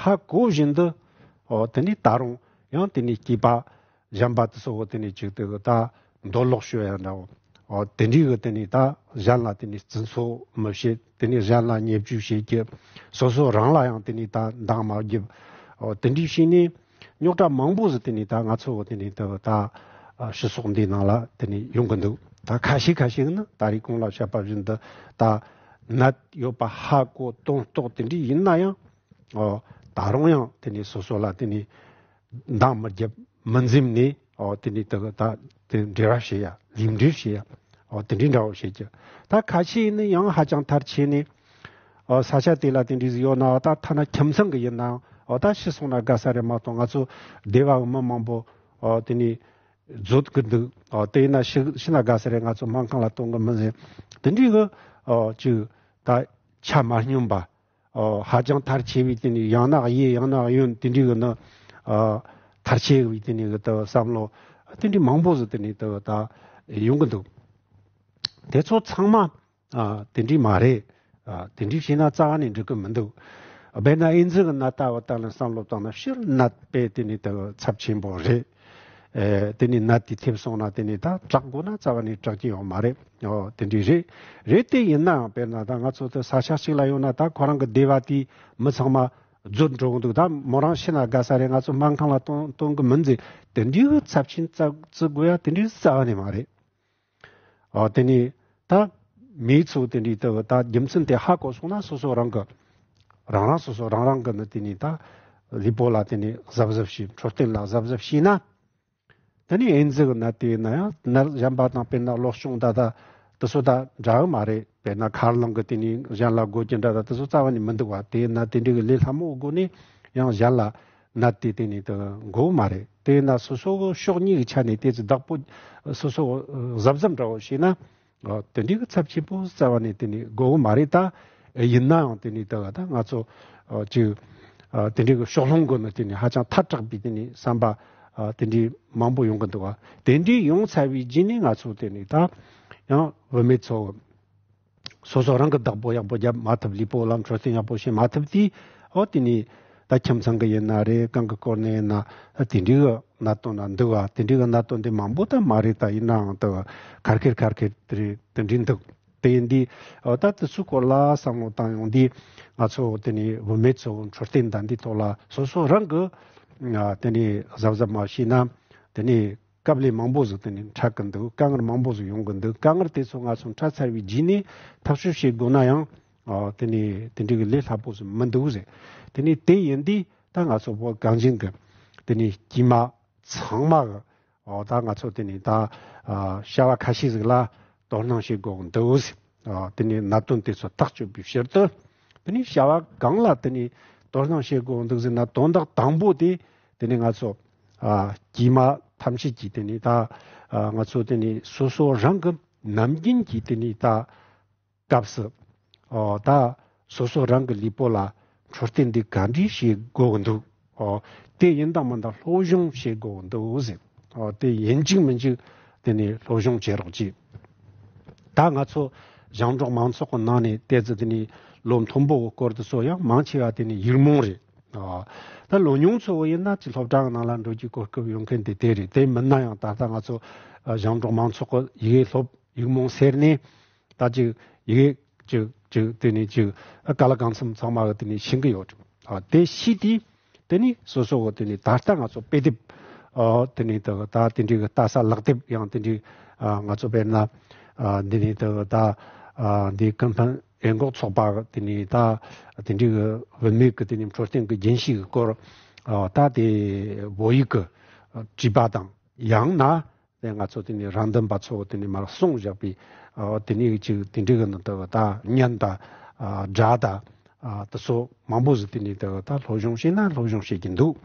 ཧ་གོ་བཞིན་དུ་ཨོ་དེ་ནས་ད་རུང་ཡང་དེ་ནས་སྐྱེས་པ་གཞན་པ་དེ་ཚོ་དེ་ནས་ཅིག་དེ་གི་ད་འདོད་ལོག་ཤོད་ཡ་འདྲ་བོ། ཨོ་དེ་འདྲའི་གི་དེ་ནས་ད་གཞན་ལ་དེ་ནས་བརྩི་འཚོ་མི་བྱེད། དེ་ནས་གཞན་ལ་བརྙས་བཅོས་བྱེད་ཀྱི། སོ་སོ་རང་ལ་ཡང་དེ་ནས་ད་འདང་མ་རྒྱབ། ཨོ་དེ་འདྲའི་བྱས་ནས་རྙོག་དྲ་མང་པོ་ཟིག་དེ་ནས་ད་ང་ཚོ་དེ་ནས་ད་ད་སྤྱི་ཚོགས་འདིའི་ནང་ལ་དེ་ནས་ཡོང་གི་འདུག་ད་ཁ་ཤས་ཁ་ཤས་ནི་ད་རེས་གོང་ལ་བཤད་པ་བཞིན་དུ་ད་ནད་ཡོད་པ་ཧ་གོ་དོན་རྟོགས་དེ་འདྲའི་ཡིན་ན་ཡང་ཨོ་ད་རུང་ཡང་དེ་ནས་སོ་སོ་ལ་དེ་ནས་འདང་མི་རྒྱབ། མི་འཛེམ་ནས་ཨོ་དེ་ནས་དེ་གི་ད་དེ་འབྲེལ་བ་བྱེད་ཡ། ལུས་འབྲེལ་བྱེད་ཡ། ཨོ་དེ་འདྲའི་འདྲ་བོ་བྱེད་ཀྱི། ད་ཁ་ཤས་ནི་ཡང་ཧ་ཅང་མཐར་ཕྱིན་ནས་ཨོ་ས་ཆ་དེ་ལ་དེ་འདྲའི་ཟིག་ཡོད་ན་ད་ཐ་ན་ཁྱིམ་ཚང་གི་ཡིན་ནའང་ཨོ་ད་ཤི་སོང་ན་དགའ་ས་རེད་མ་གཏོགས། ང་ཚོ་སྡེ་བ་གི་མི་མང་པོ་ཨོ་དེ་ནས་རྫོད་གི་འདུག་ཨོ་དེ་ཡིན་ན་ཤི་ཤི་ན་དགའ་ས་རེད། ང་ཚོ་སྨན་ཁང་ལ་གཏོང་གི་མི་འཛེམ། དེ་འདྲའི་གི་ཨོ་ཅིག་ད་ཆ་མ་སྙོམས་པ། ཨོ་ཧ་ཅང་མཐར་ཕྱིན་པའི་དེ་ནས་ཡང་ན་གཡས་ཡང་ན་གཡོན་དེ་འདྲའི་གི་ནི་ཨ་མཐར་ཕྱིན་པའི་དེ་ནས་གི་ད་བསམ་བློ་དེ་འདྲའི་མང་པོ་ཟིག་དེ་ནས་ད་ད་ཡོང་གི་འདུག་དེ་ཚོ་ཚང་མ་ཨ་དེ་འདྲའི་མ་རེད། ཨ་དེ་འདྲའི་བྱས་ན་རྩ་བ་ནས་འགྲིག་གི་མི་འདུག་དཔེར་ན་ཨེ་ཛི་གི་ནད་ལྟ་བུ་ལྟར་ལ་བསམ་བློ་བཏང་ན་སྤྱིར་ནད་དཔེ་དེ་ནས་ད་ཚབས་ཆེན་པོ་རེད། ཨེ་དེ་ནས་ནད་དེ་ཐེབས་སོང་ན་དེ་ནས་ད་དྲག་དགོས་ན་རྩ་བ་ནས་དྲག་གི་ཡོད་མ་རེད། ཨོ་དེ་འདྲའི་རེད། རེད་དེ་ཡིན་ནའང་དཔེར་ན་ད་ང་ཚོ་དེ་ས་ཆ་གཅིག་ལ་ཡོད་ན་ད་ཁོ་རང་གི་སྡེ་བ་དེའི་མི་ཚང་མ་རྫོད་འགྲོ་གི་འདུག་ད་མོ་རང་ཤི་ན་དགའ་ས་རེད། ང་ཚོ་སྨན་ཁང་ལ་གཏོང་གཏོང་གི་མིན་ཟེར། དེ་འདྲའི་གི་ཚབས་ཆེན་བརྩི་བརྩི་དགོས་ཡ་དེ་འདྲའི་རྩ་བ་ནས་མ་རེད། ཨོ་དེ་ནས་ད་མི་ཚོ་དེ་འདྲའི་ད་ད་རྒྱུ་མཚན་དེ་ཧ་གོ་སོང་ན་སོ་སོ་རང་གི་རང་རང་སོ་སོ་རང་རང་གི་ནི་དེ་ནས་ད་ལུས་པོ་ལ་དེ་ནས་གཟབ་གཟབ་བྱེད། འཕྲོད་བསྟེན་ལ་གཟབ་གཟབ་བྱས་ན། དེ་ནས་ཨེ་ཛི་གི་ནད་དེ་ཡིན་ན་ཡང་ནད་གཞན་པ་དང་དཔེར་ན་གློ་གཅོང་ད་ད་དེ་ཚོ་ད་འདྲ་གི་མ་རེད། དཔེར་ན་མཁལ་རླངས་གི་དེ་ནས་གཞན་ལ་འགོ་རྒྱུ་འདྲ་ད་དེ་ཚོ་རྩ་བ་ནས་མི་འདུག་བ། དེ་ཡིན་ན་དེ་འདྲའི་གི་ལས་སླ་མོའི་སྒོ་ནས་ཡང་གཞན་ལ་ནད་དེ་དེ་ནས་དེ་འགོ་གི་མ་རེད། དེ་ཡིན་ན་སོ་སོ་གི་ཕྱོགས་གཉིས་ཀྱི་ཆ་ནས་དེ་ཚོ་བདག་པོ་སོ་སོ་གཟབ་གཟབ་འདྲ་བོ་བྱས་ན། ཨ་དེ་འདྲའི་གི་ཚབས་ཆེན་པོ་རྩ་བ་ནས་དེ་ནས་དགོས་གི་མ་རེད། ད་ཡིན་ནའང་དེ་ནས་ད་ད་ང་ཚོ་ཨ་ཅིག་ཨ་དེ་འདྲའི་གི་ཕྱོགས་ལྷུང་གི་ནི་དེ་ནས་ཧ་ཅང་ཐལ་དྲགས་པའི་དེ་ནས་བསམ་པ་ཨ་དེ་འདྲའི་མང་པོ་ཡོང་གི་འདུག་བ། དེ་འདྲའི་ཡོང་ཚར་བའི་རྗེས་ནས་ང་ཚོ་དེ་ནས་ད་ཡང་བུད་མེད་ཚོ་སོ་སོ་རང་གི་བདག་པོ་ཡག་པོ་རྒྱབ་མ་ཐུབ། ལུས་པོ་ལ་འཕྲོད་བསྟེན་ཡག་པོ་བྱེད་མ་ཐུབ་དུས་ཨོ་དེ་ནས་ད་ཁྱིམ་ཚང་གི་ཡིན་ན་རེད། གང་གི་སྐོར་ནས་ཡིན་ན་དེ་འདྲའི་གི་གནད་དོན་ན་འདུག་བ། དེ་འདྲའི་གི་གནད་དོན་དེ་མང་པོ་ད་མ་རེད། ད་ཡིན་ནའང་ད་ཁར་ཁེར་ཁར་ཁེར་དེ་རེད། དེ་འདྲའི་འདུག་དེ་ཡིན་དུས་ཨོ་ད་དེ་ཚོའི་སྐོར་ལ་བསམ་བློ་བཏང་ཡོང་དུས་ང་ཚོ་དེ་ནས་བུད་མེད་ཚོ་འཕྲོད་བསྟེན་ད་འདི་ཐོག་ལ་སོ་སོ་རང་གི་ཨ་དེ་ནས་གཟབ་གཟབ་མ་བྱས་ན་དེ་ནས་སྐབས་ལས་མང་པོ་ཟིག་དེ་ནས་འཕྲད་ཀྱི་འདུག་དཀའ་ངལ་མང་པོ་ཟིག་ཡོང་གི་འདུག་དཀའ་ངལ་དེ་ཚོ་ང་ཚོ་འཕྲད་ཚར་བའི་རྗེས་ནས་ཐག་གཅོད་བྱེད་དགོས་ན་ཡང་ཨ་དེ་ནས་དེ་འདྲའི་གི་ལས་སླ་པོ་ཟིག་མི་འདུག་ཟེར། དེ་ནས་དེ་ཡིན་དུས་ད་ང་ཚོ་བོད་གངས་ཅན་གི་དེ་ནས་སྐྱེས་མ་ཚང་མ་གི་ཨོ་ད་ང་ཚོ་དེ་ནས་ད་ཨ་བྱ་བ་ཁ་ཤས་ཟིག་ལ་དོ་སྣང་བྱེད་དགོས་འདུག་ཟེར། ཨ་དེ་ནས་གནད་དོན་དེ་ཚོ་ཐག་གཅོད་པའི་ཕྱིར་དུ་དེ་ནས་བྱ་བ་གང་ལ་དེ་ནས་དོ་སྣང་བྱེད་དགོས་འདུག་ཟེར་ན། དོན་དག་དང་པོ་དེ་དེ་ནས་ང་ཚོ་ཨ་སྐྱེས་མ་ཐམས་ཅད་ཀྱིས་དེ་ནས་ད་ཨ་ང་ཚོ་དེ་ནས་སོ་སོ་རང་གི་ནམ་རྒྱུན་གྱི་དེ་ནས་ད་སྐབས་སུ་ཨོ་ད་སོ་སོ་རང་གི་ལུས་པོ་ལ་འཕྲོད་བསྟེན་འདི་ག་འདྲས་བྱེད་དགོས་འདུག་ཨོ་དེ་ཡིན་དང་མིན་དང་སློབ་སྦྱོང་བྱེད་དགོས་འདུག་ཟེར། ཨོ་དེ་ཡིན་གཅིག་མིན་གཅིག་དེ་ནས་སློབ་སྦྱོང་བྱེད་རོགས་གྱིས། ད་ང་ཚོ་ཞིང་འབྲོག་མང་ཚོགས་ཀྱི་ནང་ནས་ཏོག་ཙམ་དེ་ནས་ལོ་མཐོན་པོ་གི་སྐོར་དུ་སོ་ཡང་མང་ཆེ་བ་དེ་ནས་ཡིག་རྨོངས་རེད། ཨོ་ད་ལོ་ཉུང་ཚོ་བོ་ཡིན་ན་ཅིག་སློབ་གྲྭ་གི་ནང་ལ་འགྲོ་རྒྱུའི་གོ་སྐབས་ཡོད་མཁན་དེ་དེ་རེད། དེ་མིན་ན་ཡང་ད་ལྟ་ང་ཚོ་ཨ་ཞིང་འབྲོག་མང་ཚོགས་ཀྱི་ཡི་གེ་སློབ་ཡིག་རྨོངས་སེལ་ནས། ད་ཅིག་ཡི་གེ་ཅིག་ཅིག་དེ་ནས་ཅིག་ཨ་ག་ལ་གང་འཚམ་ཚང་མ་གི་དེ་ནས་ཤེས་ཀྱི་ཡོད། ཨ་དེ་ཤེས་དུས་དེ་ནས་སོ་སོ་གི་དེ་ནས་ད་ལྟ་ང་ཚོ་དཔེ་དེབ་ཨ་དེ་ནས་ད་ད་དེ་འདྲའི་གི་ལྟ་ས་ལག་དེབ་ཡང་དེ་འདྲའི་ཨ་ང་ཚོ་དཔེར་ན་ཨ་འདི་ནས་ད་ད་ཨ་འདི་ཀུན་ཕན་ཨེ་འགོག་ཚོགས་པ་གི་དེ་ནས་ད་དེ་འདྲའི་གི་བུད་མེད་གི་དེ་ནས་འཕྲོད་བསྟེན་གི་རྒྱུན་ཤེས་གི་སྐོར་ཨ་ད་དེ་བོད་ཡིག་གི་བྲིས་པ་དང་ཡང་ན། དེ་ང་ཚོ་དེ་ནས་རང་འདོན་པ་ཚོ་དེ་ནས་མར་གསུངས་བཞག་པའི་ཨ་དེ་ནས་ཅིག་དེ་འདྲའི་གི་ནང་དུ་ད་བརྙན་དང་ཨ་སྒྲ་དང་ཨ་དེ་ཚོ་མང་པོ་ཟིག་དེ་ནས་ད་ད་སློབ་སྦྱོང་བྱས་ན་སློབ་སྦྱོང་བྱེད་ཀྱི་འདུག་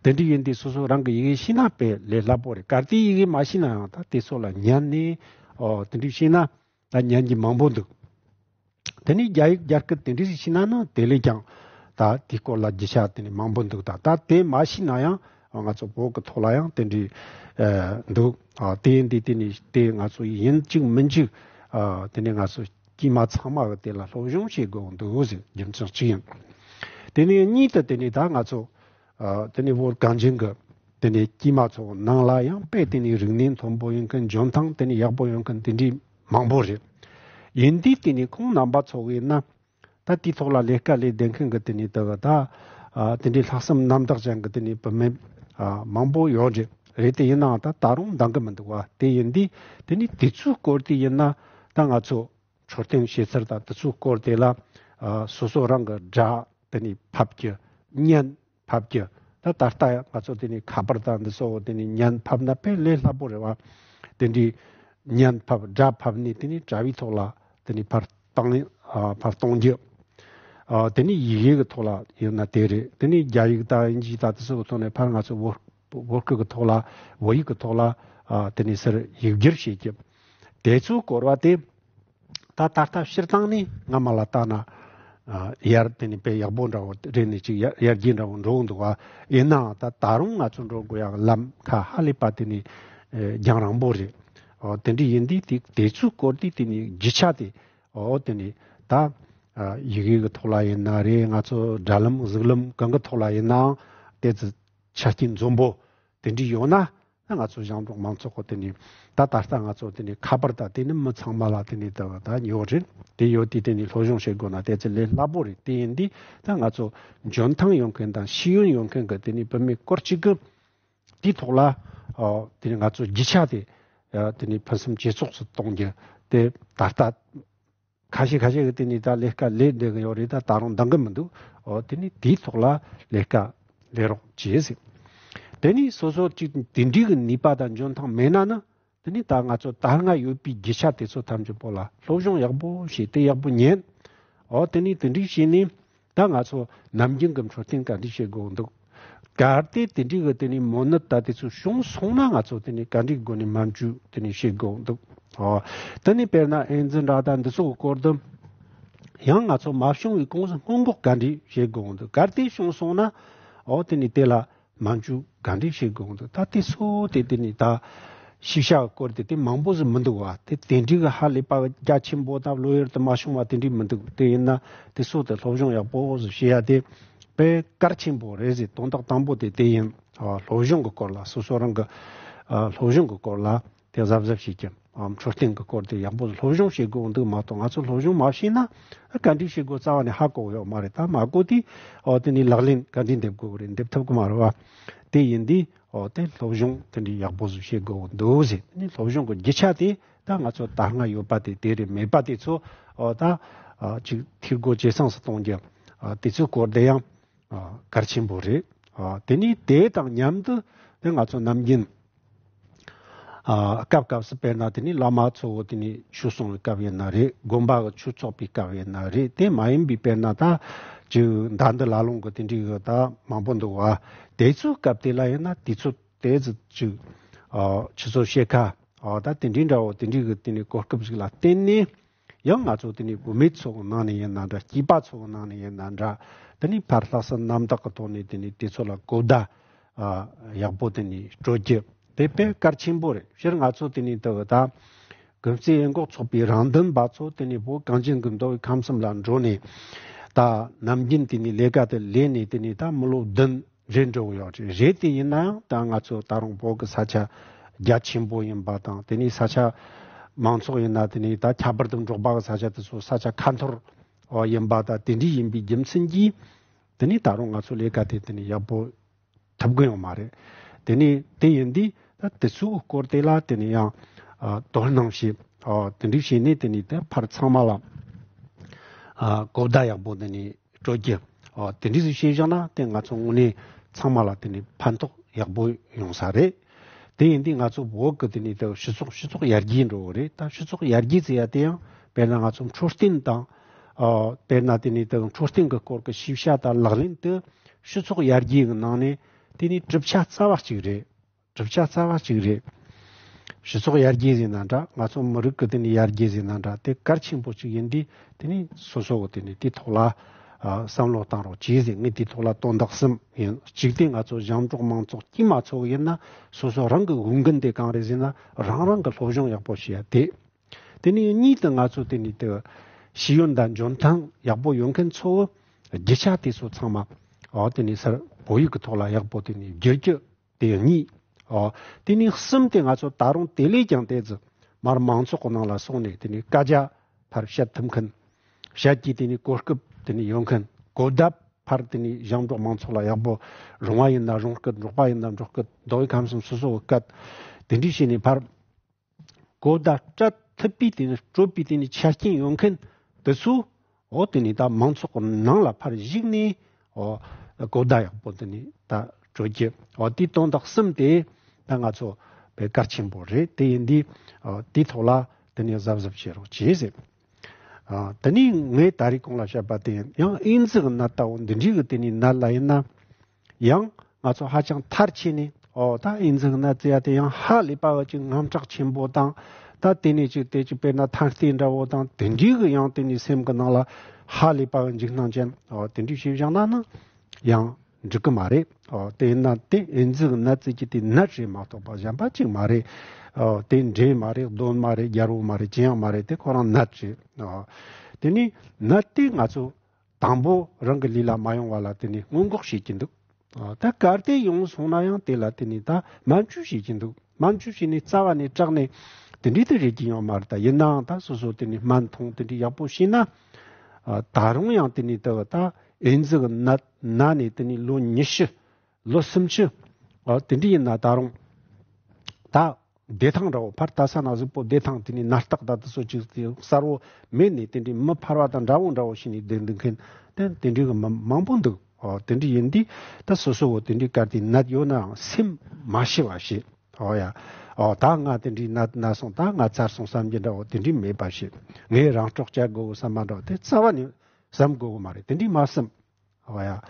དེ་འདྲ་ཡིན་དུས་སོ་སོ་རང་གི་ཡི་གེ་ཤེས་ན་དཔེ་ལས་སླ་པོ་རེད། གལ་ཏེ་ཡི་གེ་མ་ཤེས་ན་ཡང་ད་དེ་ཚོ་ལ་ཉན་ནས་ཨོ་དེ་འདྲ་བྱས་ན་ད་ཉན་གྱི་མང་པོ་འདུག་དེ་ནས་རྒྱ་ཡིག་རྒྱ་སྐད་དེ་འདྲ་ཞིག་ཤེས་ན་ནི་དེ་ལས་ཀྱང་ ད་དེའི་སྐོར་ལ་རྒྱུ་ཆ་དེ་ནི་མང་པོ་འདུག་ད་ད་དེ་མ་ཤེས་ན་ཡང་ང་ཚོ་བོད་ཀྱི་ཐོག་ལ་ཡང་དེ་འདྲའི་ཨ་འདུག་ཨ་དེ་ཡིན་དུས་དེ་ནི་དེ་ང་ཚོ་ཡིན་གཅིག་མིན་གཅིག་ཨ་དེ་ནི་ང་ཚོ་དཀྱུས་མ་ཚང་མ་གི་དེ་ལ་སློབ་སྦྱོང་བྱེད་དགོས་འདུག་ཟེར། རྒྱུ་མཚན་གཅིག་ཡིན། དེ་ནི་གཉིས་དུ་དེ་ནི་ད་ང་ཚོ་ཨ་དེ་ནི་བོད་གངས་ཅན་གྱི་དེ་ནི་དཀྱུས་མ་ཚོ་ནང་ལ་ཡང་དཔེ་དེ་ནི་རིག་གནས་མཐོན་པོ་ཡིན་མཁན། འཇོན་ཐང་དེ་ནི་ཡག་པོ་ཡོད་མཁན་དེ་འདྲའི་མང་པོ་རེད། ཡིན་དུས་དེ་ནི་ཁོང་རྣམ་པ་ཚོ་གིས་ན། ད་དེའི་ཐོག་ལ་ལས་ཀ་ལས་བསྡད་མཁན་གྱི་དེ་ནི་ད་ག་ད་ཨ་དེ་འདྲའི་ལྷག་བསམ་རྣམ་དག་ཅན་གྱི་དེ་ནི་བུད་མེད་ཨ་མང་པོ་ཡོད་རེད། རེད་དེ་ཡིན་ནའང་ད་ད་རུང་འདང་གི་མི་འདུག་བ། དེ་ཡིན་དུས་དེ་ནི་དེ་ཚོའི་སྐོར་དེ་ཡིན་ན་ད་ང་ཚོ་འཕྲོད་བསྟེན་བྱེད་ཚུལ་དང་དེ་ཚོའི་སྐོར་དེ་ལ་ཨ་སོ་སོ་རང་གི་སྒྲ་དེ་ནི་ཕབ་རྒྱུ། བརྙན་ཕབ་རྒྱུ། ད་ད་ལྟ་ང་ཚོ་དེ་ནི་ཁ་པར་དང་འདི་ཚོ་དེ་ནི་བརྙན་ཕབ་ན་དཔེ་ལས་སླ་པོ་རེད་བ། དེ་འདྲའི་བརྙན་ཕབ་སྒྲ་ཕབ་ནས་དེ་ནི་དྲ་བའི་ཐོག་ལ་དེ་ནི་ཕར་བཏང་ཨ་ཕར་གཏོང་རྒྱུ། ཨ་དེ་ནི་ཡི་གེ་གི་ཐོག་ལ་ཡོད་ན་དེ་རེད། དེ་ནི་རྒྱ་ཡིག་དང་དབྱིན་ཇི་དང་དེ་ཚོ་གི་ཐོག་ནས་ཕར་ང་ཚོ་བོད་བོད་སྐད་གི་ཐོག་ལ་བོད་ཡིག་གི་ཐོག་ལ་ཨ་དེ་ནི་ཟེར་ཡིག་སྒྱུར་བྱེད་རྒྱུ། དེ་ཚོའི་སྐོར་བ་དེ། ད་ད་ལྟ་སྤྱིར་བཏང་ནས་སྔ་མ་ལ་བལྟས་ན་ཨ་ཡར་དེ་ནི་དཔེ་ཡག་པོ་འདྲ་བོ་རེད་ནས་ཅིག་ཡར་ཡར་རྒྱས་འདྲ་བོ་འགྲོ་གི་འདུག་བ། ཡིན་ནའང་ད་ད་རུང་ང་ཚོ་འགྲོ་དགོས་ཡག་ལམ་ཁ་ཧ་ལས་པ་དེ་ནི་ཨེ་རྒྱང་རིང་པོ་རེད། ཨོ་དེ་འདྲ་ཡིན་དུས་དེ་དེ་ཚོའི་སྐོར་དེ་དེ་ནི་རྒྱུ་ཆ་དེ་ཨོ་དེ་ནི་ད་ཨ་ཡི་གེ་གི་ཐོག་ལ་ཡིན་ན་རེད། ང་ཚོ་དྲ་ལམ་གཟུགས་ལམ་གང་གི་ཐོག་ལ་ཡིན་ནའང་དེ་ཚོ་ཆ་རྐྱེན་འཛོམས་པོ་དེ་འདྲ་ཡོད་ན། ད་ང་ཚོ་ཞིང་འབྲོག་མང་ཚོགས་ཀྱི་དེ་ནི་ད་ད་ལྟ་ང་ཚོ་དེ་ནི་ཁ་པར་དང་དེ་ནི་མི་ཚང་མ་ལ་དེ་ནི་ད་ད་ཡོད་རེད། དེ་ཡོད་དུས་དེ་ནི་སློབ་སྦྱོང་བྱེད་དགོས་ན་དེ་ཚོ་ལས་སླ་པོ་རེད། དེ་ཡིན་དུས་ད་ང་ཚོ་འཇོན་ཐང་ཡོད་མཁན་དང་ཤེས་ཡོན་ཡོད་མཁན་གྱི་དེ་ནི་བུད་མེད་སྐོར་གཅིག་གི་དེའི་ཐོག་ལ་ཨ་དེ་ནི་ང་ཚོ་རྒྱུ་ཆ་དེ་ཨ་དེ་ནི་ཕུན་སུམ་ཇེ་ཚོགས་སུ་གཏོང་རྒྱུ་དེ་ད་ལྟ། ཁ་ཤས་ཁ་ཤས་ཀྱིས་དེ་ནི་ད་ལས་ཀ་ལས་བསྡད་ཀྱི་ཡོད་རེད། ད་ད་རུང་འདང་གི་མི་འདུག་ཨོ་དེ་ནི་དེའི་ཐོག་ལ་ལས་ཀ་ལས་རོགས་བྱེད་ཟེར། དེ་ནི་སོ་སོ་གཅིག་དེ་འདྲའི་གི་ནུས་པ་དང་འཇོན་ཐང་མེད་ན་ནི་དེ་ནི་ད་ང་ཚོ་ད་སྔ་ཡོད་པའི་རྒྱུ་ཆ་དེ་ཚོ་ཐམས་ཅད་པོ་ལ་སློབ་སྦྱོང་ཡག་པོ་བྱས་ཏེ་ཡག་པོ་ཉན། ཨོ་དེ་ནི་དེ་འདྲའི་བྱས་ནས། ད་ང་ཚོ་ནམ་རྒྱུན་གྱི་འཕྲོད་བསྟེན་ག་འདྲ་བྱེད་དགོས་འདུག་གལ་ཏེ་དེ་འདྲའི་གི་དེ་ནི་མོ་ནད་ད་དེ་ཚོ་བྱུང་སོང་ན་ང་ཚོ་དེ་ནི་ག་འདྲའི་སྒོ་ནས་སྨན་བཅོས་དེ་ནི་བྱེད་དགོས་འདུག་ཨོ། དེ་ནི་དཔེར་ན་ཨེ་ཛི་འདྲ་ད་འདི་ཚོ་གི་སྐོར་དུ་ཡང་ང་ཚོ་མ་བྱུང་བའི་གོང་ས་སྔོན་འགོག་ག་འདྲ་བྱེད་དགོས་འདུག་གལ་ཏེ་བྱུང་སོང་ན་ཨོ་དེ་ནི་དེ་ལ་སྨན་བཅོས་ག་འདྲ་བྱེད་དགོས་འདུག་ད་དེ་ཚོ་དེ་དེ་ནི་ད་ཤེས་བྱ་སྐོར་དེ་དེ་མང་པོ་ཟིག་མི་འདུག་བ། དེ་དེ་འདྲའི་གི་ཧ་ལས་པ་རྒྱ་ཆེན་པོ་དང་བློ་ཡུལ་དུ་མ་བྱུང་བ་དེ་འདྲའི་མི་འདུག་དེ་ཡིན་ན་དེ་ཚོ་དེ་སློབ་སྦྱོང་ཡག་པོ་ཟིག་བྱེད་ཡ་དེ་དཔེ་གལ་ཆེན་པོ་རེད་ཟེར། དོན་དག་དང་པོ་དེ་དེ་ཡིན། ཨ་སློབ་སྦྱོང་གི་སྐོར་ལ་སོ་སོ་རང་གི་ཨ་སློབ་སྦྱོང་གི་སྐོར་ལ་དེ་གཟབ་གཟབ་བྱེད་ཀྱི། ཨ་འཕྲོད་བསྟེན་གི་སྐོར་དེ་ཡག་པོ་སློབ་སྦྱོང་བྱེད་དགོས་འདུག་མ་གཏོགས་ང་ཚོ་སློབ་སྦྱོང་མ་བྱས་ན་ཨ་ག་འདྲ་བྱེད་དགོས་རྩ་བ་ནས་ཧ་གོ་ཡོད་མ་རེད། ད་མ་གོ་དུས་ཨོ་དེ་ནི་ལག་ལེན་ག་འདྲ་འདེབས་དགོས་རེད། འདེབས་ཐུབ་གི་མ་རེད་བ། དེ་ཡིན་དུས་ཨོ་དེ་སློབ་སྦྱོང་དེ་འདྲ་ཡག་པོ་ཟིག་བྱེད་དགོས་འདུག་ཟེར། དེ་ནི་སློབ་སྦྱོང་གི་རྒྱུ་ཆ་དེ་ད་ང་ཚོ་ད་སྔ་ཡོད་པ་དེ་དེ་རེད། མེད་པ་དེ་ཚོ་ཨོ་ད་ཨ་ཅིག་འཐུས་སྒོ་ཇེ་ཚང་སུ་གཏོང་རྒྱུ་ཨ་དེ་ཚོའི་སྐོར་དེ་ཡང་ཨ་གལ་ཆེན་པོ་རེད། ཨ་དེ་ནི་དེ་དང་མཉམ་དུ་དེ་ང་ཚོ་ནམ་རྒྱུན་ཨ་སྐབས་སྐབས་སུ་དཔེར་ན་དེ་ནི་བླ་མ་ཚོ་བོ་དེ་ནི་ཆོས་གསུང་བའི་སྐབས་ཡིན་ན་རེད། དགོན་པ་གི་ཆོས་ཚོགས་པའི་སྐབས་ཡིན་ན་རེད། དེ་མ་ཡིན་པའི་དཔེར་ན་ད་ཅིག་མདའ་འདི་ལ་ལུང་གི་དེ་འདྲའི་གི་ད་མང་པོ་འདུག་བ། དེ་ཚོའི་སྐབས་དེ་ལ་ཡིན་ན་དེ་ཚོ་དེ་ཚོ་ཅིག་ཨ་ཆུ་ཚོད་ཕྱེད་ཀ་ཨ་ད་དེ་འདྲའི་འདྲ་བོ་དེ་འདྲའི་གི་དེ་ནི་གོ་སྐབས་ཤིག་ལ་བརྟེན་ནས། ཡང་ང་ཚོ་དེ་ནི་བུད་མེད་ཚོ་གི་ནང་ནས་ཡིན་ན་འདྲ། སྐྱེས་པ་ཚོ་གི་ནང་ནས་ཡིན་ན་འདྲ། དེ་ནི་ཕར་ལྷག་བསམ་རྣམ་དག་གི་ཐོག་ནས་དེ་ནི་དེ་ཚོ་ལ་གོ་བརྡ་ཨ་ཡག་པོ་དེ་ནི་སྤྲོད་རྒྱུ་དེ་དཔེ་གལ་ཆེན་པོ་རེད། སྤྱིར་ང་ཚོ་དེ་ནི་ད་ད་གུང་སེང་ཡན་འགོག་ཚོགས་པའི་རང་དོན་པ་ཚོ་དེ་ནི་བོད་གངས་ཅན་གྱི་མདོ་དབུས་ཁམས་གསུམ་ལ་འགྲོ་ནས་ད་ནམ་རྒྱུན་དེ་ནི་ལས་ཀ་དེ་ལས་ནས་དེ་ནི་ད་མི་ལོ་བདུན་རེད་འགྲོ་གི་ཡོད་རེད། རེད་དེ་ཡིན་ན་ཡང་ད་ང་ཚོ་ད་རུང་བོད་ཀྱི་ས་ཆ་རྒྱ་ཆེན་པོ་ཡིན་པ་དང་། དེ་ནས་ས་ཆ་མང་ཚོགས་ཡིན་ན་དེ་ནས་ད་ཁྱད་པར་དུ་འབྲོག་པ་གི་ས་ཆ་དེ་ཚོ་ས་ཆ་ཁ་འཐོར་ཡིན་པ་དང་། དེ་འདྲ་ཡིན་པའི་རྒྱུ་མཚན་གྱིས་དེ་ནས་ད་རུང་ང་ཚོ་ལས་ཀ་དེ་དེ་ནས་ཡག་པོ་ཐུབ་གི་ཡོད་མ་རེད། དེ་ནས་དེ་ཡིན་དུས་ད་དེ་ཚོའི་སྐོར་དེ་ལ་དེ་ནས་ཡང་ཨ་དོ་སྣང་བྱེད། ཨ་དེ་འདྲ་བྱས་ནས་དེ་ནས་དེ་ཕར་ཚང་མ་ལ་ཨ་གོ་བརྡ་ཡག་པོ་དེ་ནས་སྤྲོད་རྒྱུ། ཨོ་དེ་འདྲ་ཞིག་བྱས་བཞག་ན་དེ་ང་ཚོ་དངོས་གནས་ཚང་མ་ལ་དེ་ནི་ཕན་ཐོགས་ཡག་པོ་ཡོང་ས་རེད། དེ་ཡིན་དུས་ང་ཚོ་བོད་ཀྱི་དེ་ནི་དེ་སྤྱི་ཚོགས་སྤྱི་ཚོགས་ཡར་རྒྱས་འགྲོ་གི་རེད། ད་སྤྱི་ཚོགས་ཡར་རྒྱས་ཟེར་ཡ་དེ་ཡང་དཔེར་ན་ང་ཚོ་འཕྲོད་བསྟེན་དང་། ཨོ་དཔེར་ན་དེ་ནི་དེ་འཕྲོད་བསྟེན་གྱི་སྐོར་གྱི་ཤེས་བྱ་དང་ལག་ལེན་དེ་སྤྱི་ཚོགས་ཡར་རྒྱས་ཀྱི་ནང་ནས་དེ་ནི་གྲུབ་ཆ་རྩ་བ་གཅིག་རེད། གྲུབ་ཆ་རྩ་བ་གཅིག་རེད། སྤྱི་ཚོགས་ཡར་རྒྱས་ཟེར་ན་འདྲ། ང་ཚོ་མི་རིགས་ཀྱི་དེ་ནི་ཡར་རྒྱས་ཟེར་ན་འདྲ། དེ་གལ་ཆེན་པོ་གཅིག་ཡིན་དུས་དེ་ནི་སོ་སོ་གི་དེ་ནི་དེ་ཐོག་ལ་ ཨ་བསམ་བློ་བཏང་རོགས་གྱིས་ཟེར། ངས་དེའི་ཐོག་ལ་དོན་དག་གསུམ་ཡིན། གཅིག་དེ་ང་ཚོ་ཞིང་འབྲོག་མང་ཚོགས་དཀྱུས་མ་ཚོ་ཡིན་ན་སོ་སོ་རང་གི་འོས་འགན་དེ་གང་རེད་ཟེར་ན། རང་རང་གི་སློབ་སྦྱོང་ཡག་པོ་བྱེད་ཡ་དེ། དེ་ནས་གཉིས་དེ་ང་ཚོ་དེ་ནས་དེ་ཤེས་ཡོན་དང་འཇོན་ཐང་ཡག་པོ་ཡོད་མཁན་ཚོ་རྒྱུ་ཆ་དེ་ཚོ་ཚང་མ་ཨོ་དེ་ནས་སར་བོད་ཡིག་གི་ཐོག་ལ་ཡག་པོ་དེ་ནས་བསྒྱུར་རྒྱུ་དེ་གཉིས། ཨོ་དེ་ནས་གསུམ་དེ་ང་ཚོ་ད་རུང་དེ་ལས་ཀྱང་དེ་ཚོ་མར་མང་ཚོགས་ཀྱི་ནང་ལ་སོང་ནས་དེ་ནས་སྐད་ཆ་ཕར་བཤད་ཐུབ་མཁན། བཤད་ཀྱི་དེ་ནས་གོ་སྐབས་དེ་ནས་ཡོད་མཁན། གོ་བརྡ་ཕར་དེ་ནས་ཞིང་འབྲོག་མང་ཚོགས་ལ་ཡག་པོ། རོང་བ་ཡིན་ན་རོང་སྐད། འབྲོག་པ་ཡིན་ན་འབྲོག་སྐད། མདོ་དབུས་ཁམས་གསུམ་སོ་སོ་གི་སྐད། དེ་འདྲ་བྱས་ནས་ཕར་གོ་བརྡ་སྤྲད་ཐུབ་པའི་དེ་ནས་སྤྲོད་པའི་དེ་ནས་ཆ་རྐྱེན་ཡོད་མཁན་དེ་ཚོ་འོ་དེ་ནས་ད་མང་ཚོགས་ཀྱི་ནང་ལ་ཕར་གཞིགས་ནས་འོ་གོ་བརྡ་ཡག་པོ་དེ་ནས་ད་སྤྲོད་རྒྱུ། འོ་དེ་དོན་དག་གསུམ་དེ་ད་ང་ཚོ་དཔེ་གལ་ཆེན་པོ་རེད། དེ་ཡིན་དུས་འོ་དེའི་ཐོག་ལ་དེ་ནས་གཟབ་གཟབ་བྱེད་རོགས་གྱིས་ཟེར། ཨ་དེ་ནས་ངས་ད་རེས་གོང་ལ་བཤད་པ་དེ་ཡང་ཨེ་ཛི་གི་ནད་ལྟ་བུ་འདི་འདྲའི་གི་དེ་ནས་ནད་ལ་ཡིན་ན། ཡང་ང་ཚོ་ཧ་ཅང་མཐར་ཕྱིན་ནས་ཨོ་ད་ཨེ་ཛི་གི་ནད་ཟེར་ཡ་དེ་ཡང་ཧ་ལས་པ་བ་ཅིག་དངངས་སྐྲག་ཆེན་པོ་དང་། ད་དེ་ནས་ཅིག་དེ་ཅིག་དཔེར་ན་ཐང་རྟེན་འདྲ་བོ་དང་དེ་འདྲའི་གི་ཡང་དེ་ནས་སེམས་གི་ནང་ལ་ཧ་ལས་པ་བ་འཇིགས་སྣང་ཅན་ཨོ་དེ་འདྲའི་ཞིག་བཞག་ན་ནི་ཡང་འགྲིག་གི་མ་རེད། ཨོ་དེ་ཡིན་ན་དེ་ཨེ་ཛི་གི་ནད་ཟེར་གྱི་དེ་ནད་རེད་མ་གཏོགས་པ་གཞན་པ་ཅིག་མ་རེད། ཨོ་དེ་འདྲེ་མ་རེད། གདོན་མ་རེད། རྒྱལ་པོ་མ་རེད། ཅི་ཡང་མ་རེད། དེ་ཁོ་རང་ནད་རེད། ཨོ་དེ་ནི་ནད་དེ་ང་ཚོ་དང་པོ་རང་གི་ལུས་ལ་མ་ཡོང་བ་ལ་དེ་ནི་སྔོན་འགོག་བྱེད་ཀྱི་འདུག་ཨོ་ད་གལ་ཏེ་ཡོང་སོང་ན་ཡང་དེ་ལ་དེ་ནི་ད་སྨན་བཅོས་བྱེད་ཀྱི་འདུག་སྨན་བཅོས་བྱས་ནས་རྩ་བ་ནས་དྲག་ནས་དེ་འདྲའི་དེ་རེད་ཀྱི་ཡོང་མ་རེད། ད་ཡིན་ནའང་ད་སོ་སོ་དེ་ནི་སྨན་འཐུང་དེ་འདྲའི་ཡག་པོ་བྱས་ན། ཨ་ད་རུང་ཡང་དེ་ནི་ད་ད་ཨེ་ཛི་གི་ནད་ན་ནས་དེ་ནི་ལོ་ཉི་ཤུ། ལོ་སུམ་ཅུ། ཨ་དེ་འདྲ་ཡིན་ན་ད་རུང་ད་བདེ་ཐང་འདྲ་བོ་ཕར་ལྟ་ས་ན་གཟུགས་པོ་བདེ་ཐང་དེ་ནི་ནད་རྟགས་ད་དེ་ཚོ་ཅིག་དེ་གསལ་བོ་མེད་ནས་དེ་འདྲའི་མི་ཕལ་བ་དང་འདྲ་བོ་འདྲ་བོ་བྱས་ནས་བསྡད་འདུག་མཁན་དེ་དེ་འདྲའི་གི་མི་མང་པོ་འདུག་ཨོ་དེ་འདྲ་ཡིན་དུས་ད་སོ་སོ་བོ་དེ་འདྲའི་གལ་ཏེ་ནད་ཡོད་ནའང་སེམས་མ་ཤི་བ་བྱེད། ཨོ་ཡ། ཨོ་ད་ང་དེ་འདྲའི་ནད་ན་སོང་། ད་ང་ཚར་སོང་བསམ་རྒྱུ་འདྲ་བོ་དེ་འདྲའི་མེད་པ་བྱེད། ངས་རང་སྲོག་བཅད་དགོས་བསམ་པ་འདྲ་བོ་དེ་རྩ་བ་ནས་བསམ་དགོས་གི་མ་རེད། དེ་འདྲའི་མ་བསམ། ཨོ་ཡ།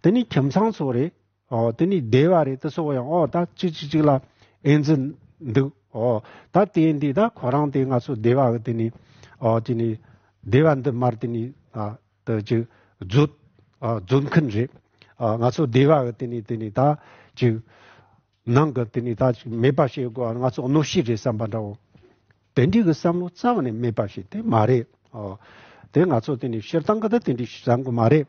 དེ་ནི་ཁྱིམ་ཚང་ཚོ་རེད། ཨོ་དེ་ནི་སྡེ་བ་རེད། དེ་ཚོ་ཡང་ཨོ་ད་གཅིག་གཅིག་གཅིག་ལ་ཨེ་ཛི་འདུག་ཨོ་ད་དེ་འདི་ད་ཁོ་རང་དེ་ང་ཚོ་སྡེ་བ་གི་དེ་ནི་ཨོ་དེ་ནི་སྡེ་བ་འདི་མར་དེ་ནི་ཨ་དེ་ཅིག་རྫོད་ཨ་རྫོད་མཁན་རེད། ཨ་ང་ཚོ་སྡེ་བ་གི་དེ་ནི་དེ་ནི་ད་ཅིག་ནང་གི་དེ་ནི་ད་ཅིག་མེད་པ་བྱེད་དགོས། ང་ཚོ་གནོད་བྱེད་རེད་བསམ་པ་འདྲ་བོ་དེ་འདྲའི་གི་བསམ་བློ་རྩ་བ་ནས་མེད་པ་ཞིག་དེ་མ་རེད། ཨོ་དེ་ང་ཚོ་དེ་ནི་སྤྱིར་བཏང་གི་ད་དེ་འདྲའི་བསམ་གི་མ་རེད།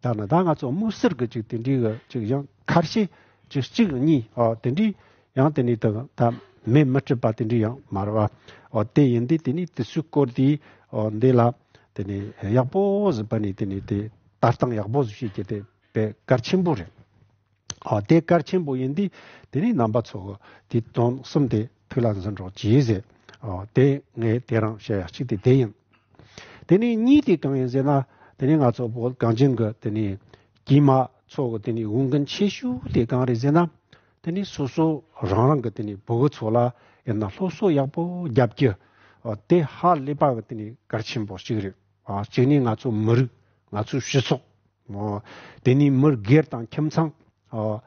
ད་ནི་ད་ང་ཚོ་དམིགས་བསལ་གྱི་ཅིག་དེ་འདྲའི་གི་ཅིག་ཡང་ཁ་ཤས་ཅིག་གཅིག་གཉིས་ཨོ་དེ་འདྲའི་ཡང་དེ་ནི་ད་ད་མེ་མི་སྲེག་པ་དེ་འདྲའི་ཡང་མ་རེད་བ། ཨོ་དེ་ཡིན་དུས་དེ་ནི་དེ་ཚོའི་སྐོར་དེ་ཨོ་འདི་ལ་དེ་ནི་ཡག་པོ་ཟིག་པ་ནི་དེ་ནི་དེ་ལྟ་སྟངས་ཡག་པོ་ཟིག་བྱེད་རྒྱུ་དེ་དཔེ་གལ་ཆེན་པོ་རེད། ཨོ་དེ་གལ་ཆེན་པོ་ཡིན་དུས་དེ་ནི་རྣམ་པ་ཚོ་གི་དེ་དོན་གསུམ་དེ་ཐུགས་ལ་འཛིན་རོགས་གྱིས་ཟེར། ཨོ་དེ་ངས་དེ་རང་བཤད་ཡ་གཅིག་དེ་དེ་ཡིན། དེ་ནས་གཉིས་དེ་གང་ཡིན་ཟེར་ན། དེ་ནས་ང་ཚོ་བོད་གངས་ཅན་གྱི་དེ་ནས་དཀྱུས་མ་ཚོ་གི་དེ་ནས་འོས་འགན་ཆེ་ཤོས་དེ་གང་རེད་ཟེར་ན། དེ་ནས་སོ་སོ་རང་རང་གི་དེ་ནས་བུ་གུ་ཚོ་ལ་ཡིན་ན་སློབ་གསོ་ཡག་པོ་རྒྱབ་རྒྱུ། ཨ་དེ་ཧ་ལས་པ་གི་དེ་ནས་གལ་ཆེན་པོ་གཅིག་རེད། ཨ་གཅིག་ནས་ང་ཚོ་མི་རིགས་ང་ཚོའི་སྤྱི་ཚོགས། ཨ་དེ་ནས་མི་སྒེར་དང་ཁྱིམ་ཚང་། ཨ་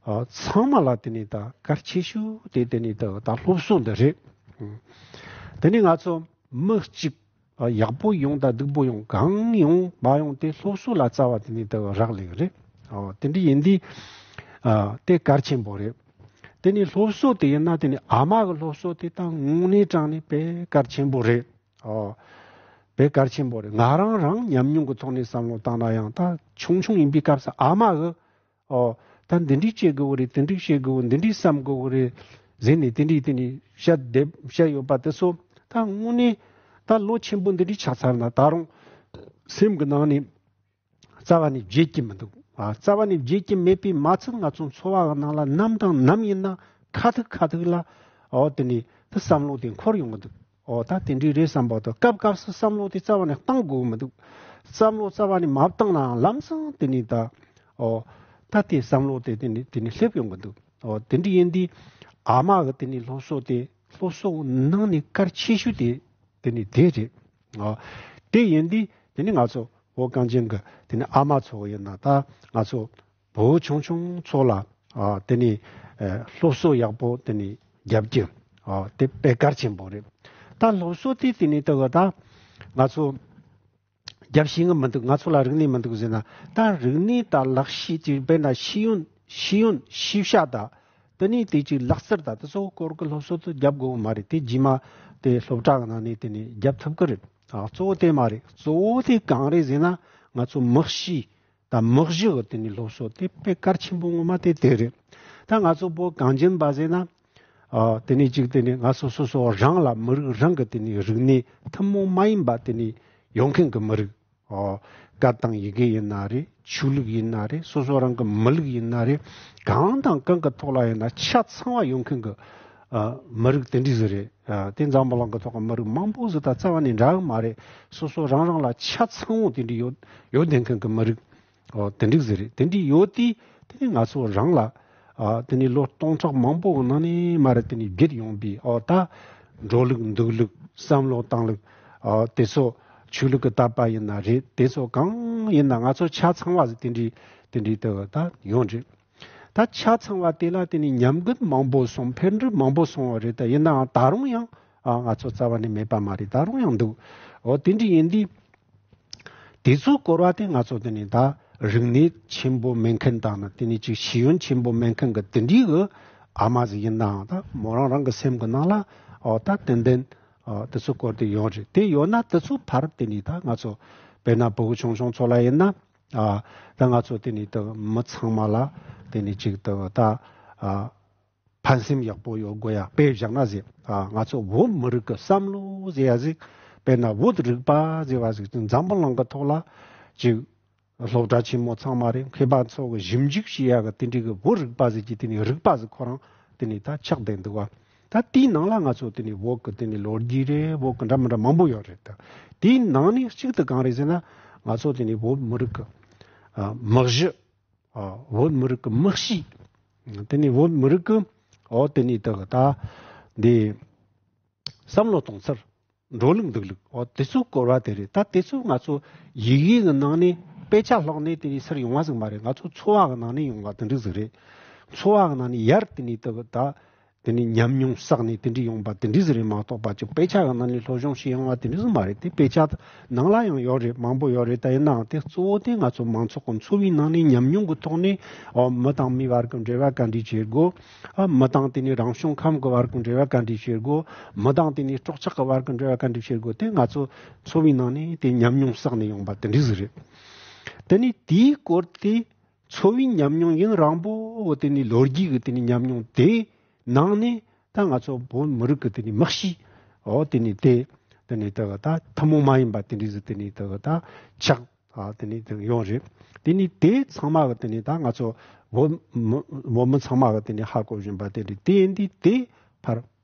ཨ་ཚང་མ་ལ་དེ་ནས་ད་གལ་ཆེ་ཤོས་དེ་དེ་ནས་ད་ད་སློབ་གསོ་འདི་རེད། ཨ་དེ་ནས་ང་ཚོ་མི་གཅིག་ཨ་ཡག་པོ་ཡོང་དང་སྡུག་པོ་ཡོང་གང་ཡོང་མ་ཡོང་དེ་སློབ་གསོ་ལ་རྩ་བ་དེ་ནས་ད་རག་ལས་རེད། ཨ་དེ་འདྲ་ཡིན་དུས་ཨ་དེ་གལ་ཆེན་པོ་རེད། དེ་ནས་སློབ་གསོ་དེ་ཡིན་ན་དེ་ནས་ཨ་མ་གི་སློབ་གསོ་དེ་ད་དངོས་གནས་དྲང་ནས་དཔེ་གལ་ཆེན་པོ་རེད། ཨོ། དཔེ་གལ་ཆེན་པོ་རེད། ང་རང་རང་ཉམས་མྱོང་གི་ཐོག་ནས་བསམ་བློ་བཏང་ན་ཡང་ད་ཆུང་ཆུང་ཡིན་པའི་སྐབས་སུ་ཨ་མ་གི་ཨོ་ད་འདི་འདྲས་བྱེད་དགོས་རེད། དེ་འདྲས་བྱེད་དགོས། འདི་འདྲས་བསམ་དགོས་རེད་ཟེར་ནས་དེ་འདྲས་དེ་ནས་བཤད་བསྡད་བཤད་ཡོད་པ་དེ་ཚོ་ད་དངོས་གནས་ད་ལོ་ཆེན་པོ་འདི་འདྲས་ཆགས་ཚར་ན་ད་རུང་སེམས་ཀྱི་ནང་ནས་རྩ་བ་ནས་བརྗེད་ཀྱི་མི་འདུག་ཨ་རྩ་བ་ནས་བརྗེད་ཀྱི་མེད་པའི་མ་ཚད་ང་ཚོ་འཚོ་བ་གི་ནང་ལ་ནམ་དང་ནམ་ཡིན་ན་ཁ་ཐུག་ཁ་ཐུག་ལ་ཨོ་དེ་ནས་དེ་བསམ་བློ་དེ་འཁོར་ཡོང་གི་འདུག་ཨོ་ད་དེ་འདྲའི་རེད་བསམ་པ་དང་སྐབས་སྐབས་སུ་བསམ་བློ་དེ་རྩ་བ་ནས་བཏང་དགོས་མི་འདུག་བསམ་བློ་རྩ་བ་ནས་མ་བཏང་ནའང་ལམ་སང་དེ་ནས་ད་ཨོ་ད་དེ་བསམ་བློ་དེ་དེ་ནས་དེ་ནས་སླེབས་ཡོང་གི་འདུག་ཨོ་དེ་འདྲ་ཡིན་དུས་ཨ་མ་གི་དེ་ནས་སློབ་གསོ་དེ་སློབ་གསོ་ནང་ནས་གལ་ཆེ་ཤོས་དེ་དེ་ནི་དེ་རེད། ཨ་དེ་ཡིན་དུས་དེ་ནི་ང་ཚོ་བོད་གངས་ཅན་གྱི་དེ་ནི་ཨ་མ་ཚོ་ཡིན་ན་ད་ང་ཚོ་བུ་ཆུང་ཆུང་ཚོ་ལ་ཨ་དེ་ནི་ཨ་སློབ་གསོ་ཡག་པོ་དེ་ནི་རྒྱབ་རྒྱུ་ཨ་དེ་དཔེ་གལ་ཆེན་པོ་རེད། ད་སློབ་གསོ་དེ་དེ་ནི་ད་ག་ད་ང་ཚོ་ རྒྱབ་ཤེས་ངེས་མི་འདུག། ང་ཚོ་ལ་རིག་གནས་མི་འདུག་ཟེར་ན། ད་རིག་གནས་དང་ལག་ཤེས་ཅིག་དཔེར་ན་ཤེས་ཡོན་ཤེས་ཡོན་ཤེས་བྱ་དང་། དེ་ནས་དེ་ཅིག་ལག་རྩལ་དང་དེ་ཚོ་སྐོར་གྱི་སློབ་གསོ་དེ་རྒྱབ་དགོས་མ་རེད། དེ་རྗེས་མ་དེ་སློབ་གྲྭ་གི་ནང་ནས་དེ་ནས་རྒྱབ་ཐུབ་ཀྱི་རེད། ཨ། གཙོ་བོ་དེ་མ་རེད། གཙོ་བོ་དེ་གང་རེད་ཟེར་ན། ང་ཚོ་མི་གཤིས་དང་མི་གཞི་གི་དེ་ནས་སློབ་གསོ་དེ་དཔེ་གལ་ཆེན་པོ་ངོ་མ་དེ་དེ་རེད། ད་ང་ཚོ་བོད་གངས་ཅན་པ་ཟེར་ན། ཨ། དེ་ནས་ཅིག་དེ་ནས་ང་ཚོ་སོ་སོ་རང་ལ་མི་རིགས་རང་གི་དེ་ནས་རིག་གནས་ཐུན་མོང་མ་ཡིན་པ་དེ་ནས་ཡོད་མཁན་གྱི་མི་རིགས། ཨོ། སྐད་དང་ཡི་གེ་ཡིན་ན་རེད། ཆོས་ལུགས་ཡིན་ན་རེད། སོ་སོ་རང་གི་མི་ལུགས་ཡིན་ན་རེད། གང་དང་གང་གི་ཐོག་ལ་ཡིན་ན་ཆ་ཚང་བ་ཡོད་མཁན་གྱི། ཨ། མི་རིགས་དེ་འདྲ་ཟིག་རེད། ཨ། དེ་འཛམ་བུ་གླིང་གི་ཐོག་གི་མི་རིགས་མང་པོ་ཟིག་དང་རྩ་བ་ནས་འདྲ་གི་མ་རེད། སོ་སོ་རང་རང་ལ་ཆ་ཚང་བོ་དེ་འདྲ་ཡོད་ཡོད་བསྡད་མཁན་གྱི་མི་རིགས། ཨོ། དེ་འདྲ་ཟིག་རེད། དེ་འདྲ་ཡོད་དུས་དེ་ནས་ང་ཚོ་རང་ལ། ཨ། དེ་ནས་ལོ་སྟོང་ཕྲག་མང་པོ་གི་ནང་ནས་མ་རེད། དེ་ནས་བརྒྱུད་ཡོང་པའི། ཨོ། ད་འགྲོ་ལུགས་འདུག་ལུགས། བསམ་བློ་བཏང་ལུགས། ཨ། དེ་ཚོ་ཆོས་ལུགས་ཀྱི་དད་པ་ཡིན་ན་རེད། དེ་ཚོ་གང་ཡིན་ན་ང་ཚོ་ཆ་ཚང་བ་ཟིག་དེ་འདྲའི་དེ་འདྲའི་དེ་ད་ཡོང་རེད། ད་ཆ་ཚང་བ་དེ་ལ་དེ་ནས་ཉམས་རྒུད་མང་པོ་སོང་། འཕེལ་འགྲིབ་མང་པོ་སོང་བ་རེད། ད་ཡིན་ནའང་ད་རུང་ཡང་། ཨ། ང་ཚོ་རྩ་བ་ནས་མེད་པ་མ་རེད། ད་རུང་ཡང་འདུག། ཨོ། དེ་འདྲ་ཡིན་དུས། དེ་ཚོའི་སྐོར་བ་དེ་ང་ཚོ་དེ་ནས་ད་རིག་གནས་ཆེན་པོ་མེད་མཁན་དང་ནི། དེ་ནས་ཅིག་ཤེས་ཡོན་ཆེན་པོ་མེད་མཁན་གྱི་དེ་འདྲའི་གི་ཨ་མ་ཟིག་ཡིན་ནའང་། ད་མོ་རང་རང་གི་སེམས་ཀྱི་ནང་ལ། ཨོ། ད་ཏན་ཏན། ཨོ། དེ་ཚོའི་སྐོར་དེ་ཡོད་རེད། དེ་ཡོད་ན་དེ་ཚོའི་ཕར་དེ་ནས་ད་ང་ཚོ་དཔེར་ན་ཕྲུ་གུ་ཆུང་ཆུང་ཚོ་ལ་ཡིན་ན། ཨ། ད་ང་ཚོ་དེ་ནས་ད་མི་ཚང་མ་ལ་དེ་ནས་ཅིག་ད་ད། ཨ། ཕན་སེམས་ཡག་པོ་ཡོད་དགོས་ཡ། དཔེ་བཞག་ན་ཟེར། ཨ། ང་ཚོ་བོད་མི་རིགས་ཀྱི་བསམ་བློ་ཟེར་ཡ་ཟིག། དཔེར་ན་བོད་རིག་པ་ཟེར་བ་ཟིག་འཛམ་བུ་གླིང་གི་ཐོག་ལ་ཅིག་སློབ་གྲྭ་ཆེན་མོ་ཚང་མ་རེད། མཁས་པ་ཚོ་གི་ཞིབ་འཇུག་བྱེད་ཡ་གི་དེ་འདྲའི་གི་བོད་རིག་པ་ཟེར་གྱི་དེ་ནས་རིག་པ་ཟིག་ཁོ་རང་དེ་ནས་ད་ཆགས་བསྡད་འདུག་བ། ད་དེའི་ནང་ལ་ང་ཚོ་དེ་ནས་བོད་ཀྱི་དེ་ནས་ལོ་རྒྱུས་རེད། བོད་ཀྱི་འདྲ་མི་འདྲ་མང་པོ་ཡོད་རེད། ད་དེའི་ནང་ནས་གཅིག་ཏུ་གང་རེད་ཟེར་ན། ང་ཚོ་དེ་ནས་བོད་མི་རིགས་ཀྱི། ཨ། མི་གཞི། ཨ། བོད་མི་རིགས་ཀྱི་མི་གཤིས། དེ་ནས་བོད་མི་རིགས་ཀྱི། ཨོ། དེ་ནས་ད་གི་ད་འདི་བསམ་བློ་གཏོང་ཚུལ། འགྲོ་ལུགས་འདུག་ལུགས། ཨོ། དེ་ཚོའི་སྐོར་བ་དེ་རེད། ད་དེ་ཚོ་ང་ཚོ་ཡི་གེ་གི་ནང་ནས་དཔེ་ཆ་ཀློག་ནས་དེ་ནས་ཚུར་ཡོང་བ་ཟིག་མ་རེད། ང་ཚོ་འཚོ་བ་གི་ནང་ནས་ཡོང་བ་དེ་འདྲ་ཟིག་རེད། འཚོ་བ་གི་ནང་ནས་ཡར་དེ་ནས་ད་གི་ད། དེ་ནས་ཉམས་མྱོང་བསགས་ནས་དེ་འདྲ་ཡོང་པ་དེ་འདྲ་ཟིག་རེད་མ་གཏོགས་པ། ཅིག་དཔེ་ཆ་གི་ནང་ནས་སློབ་སྦྱོང་བྱས་ཡོང་བ་དེ་འདྲ་ཟིག་མ་རེད། དེ་དཔེ་ཆ་ནང་ལ་ཡང་ཡོད་རེད། མང་པོ་ཡོད་རེད། ད་ཡིན་ནའང་དེ་གཙོ་བོ་དེ་ང་ཚོ་མང་ཚོགས་ཀྱི་འཚོ་བའི་ནང་ནས་ཉམས་མྱོང་གི་ཐོག་ནས། ཨོ། མི་དང་མི་བར་གྱི་འབྲེལ་བ་ག་འདྲ་བྱེད་དགོས། ཨ། མི་དང་དེ་ནས་རང་བྱུང་ཁམས་ཀྱི་བར་གྱི་འབྲེལ་བ་ག་འདྲ་བྱེད་དགོས། མི་དང་དེ་ནས་སྲོག་ཆགས་ཀྱི་བར་གྱི་འབྲེལ་བ་ག་འདྲ་བྱེད་དགོས། དེ་ང་ཚོ་འཚོ་བའི་ནང་ནས་དེ་ཉམས་མྱོང་བསགས་ནས་ཡོང་པ་དེ་འདྲ་ཟིག་རེད། དེ་ནས་དེའི་སྐོར་དེ། འཚོ་བའི་ཉམས་མྱོང་ཡུན་རིང་པོ་དེ་ནས་ལོ་རྒྱུས་ཀྱི་དེ་ནས་ཉམས་མྱོང་དེའི་ནང་ནས། ད་ང་ཚོ་བོད་མི་རིགས་ཀྱི་དེ་ནས་མི་གཤིས། ཨོ། དེ་ནས་དེ་དེ་ནས་ད་གི་ད་ཐུན་མོང་མ་ཡིན་པ་དེ་འདྲ་ཟིག་དེ་ནས་ད་གི་ད་ཆགས། ཨ། དེ་ནས་དེ་ཡོང་རེད། དེ་ནས་དེ་ཚང་མ་གི་དེ་ནས་ད་ང་ཚོ་བོད་མི་བོད་མི་ཚང་མ་གི་དེ་ནས་ཧ་གོ་བཞིན་པ་དེ་འདྲ། དེ་ཡིན་དུས་དེ་ཕར་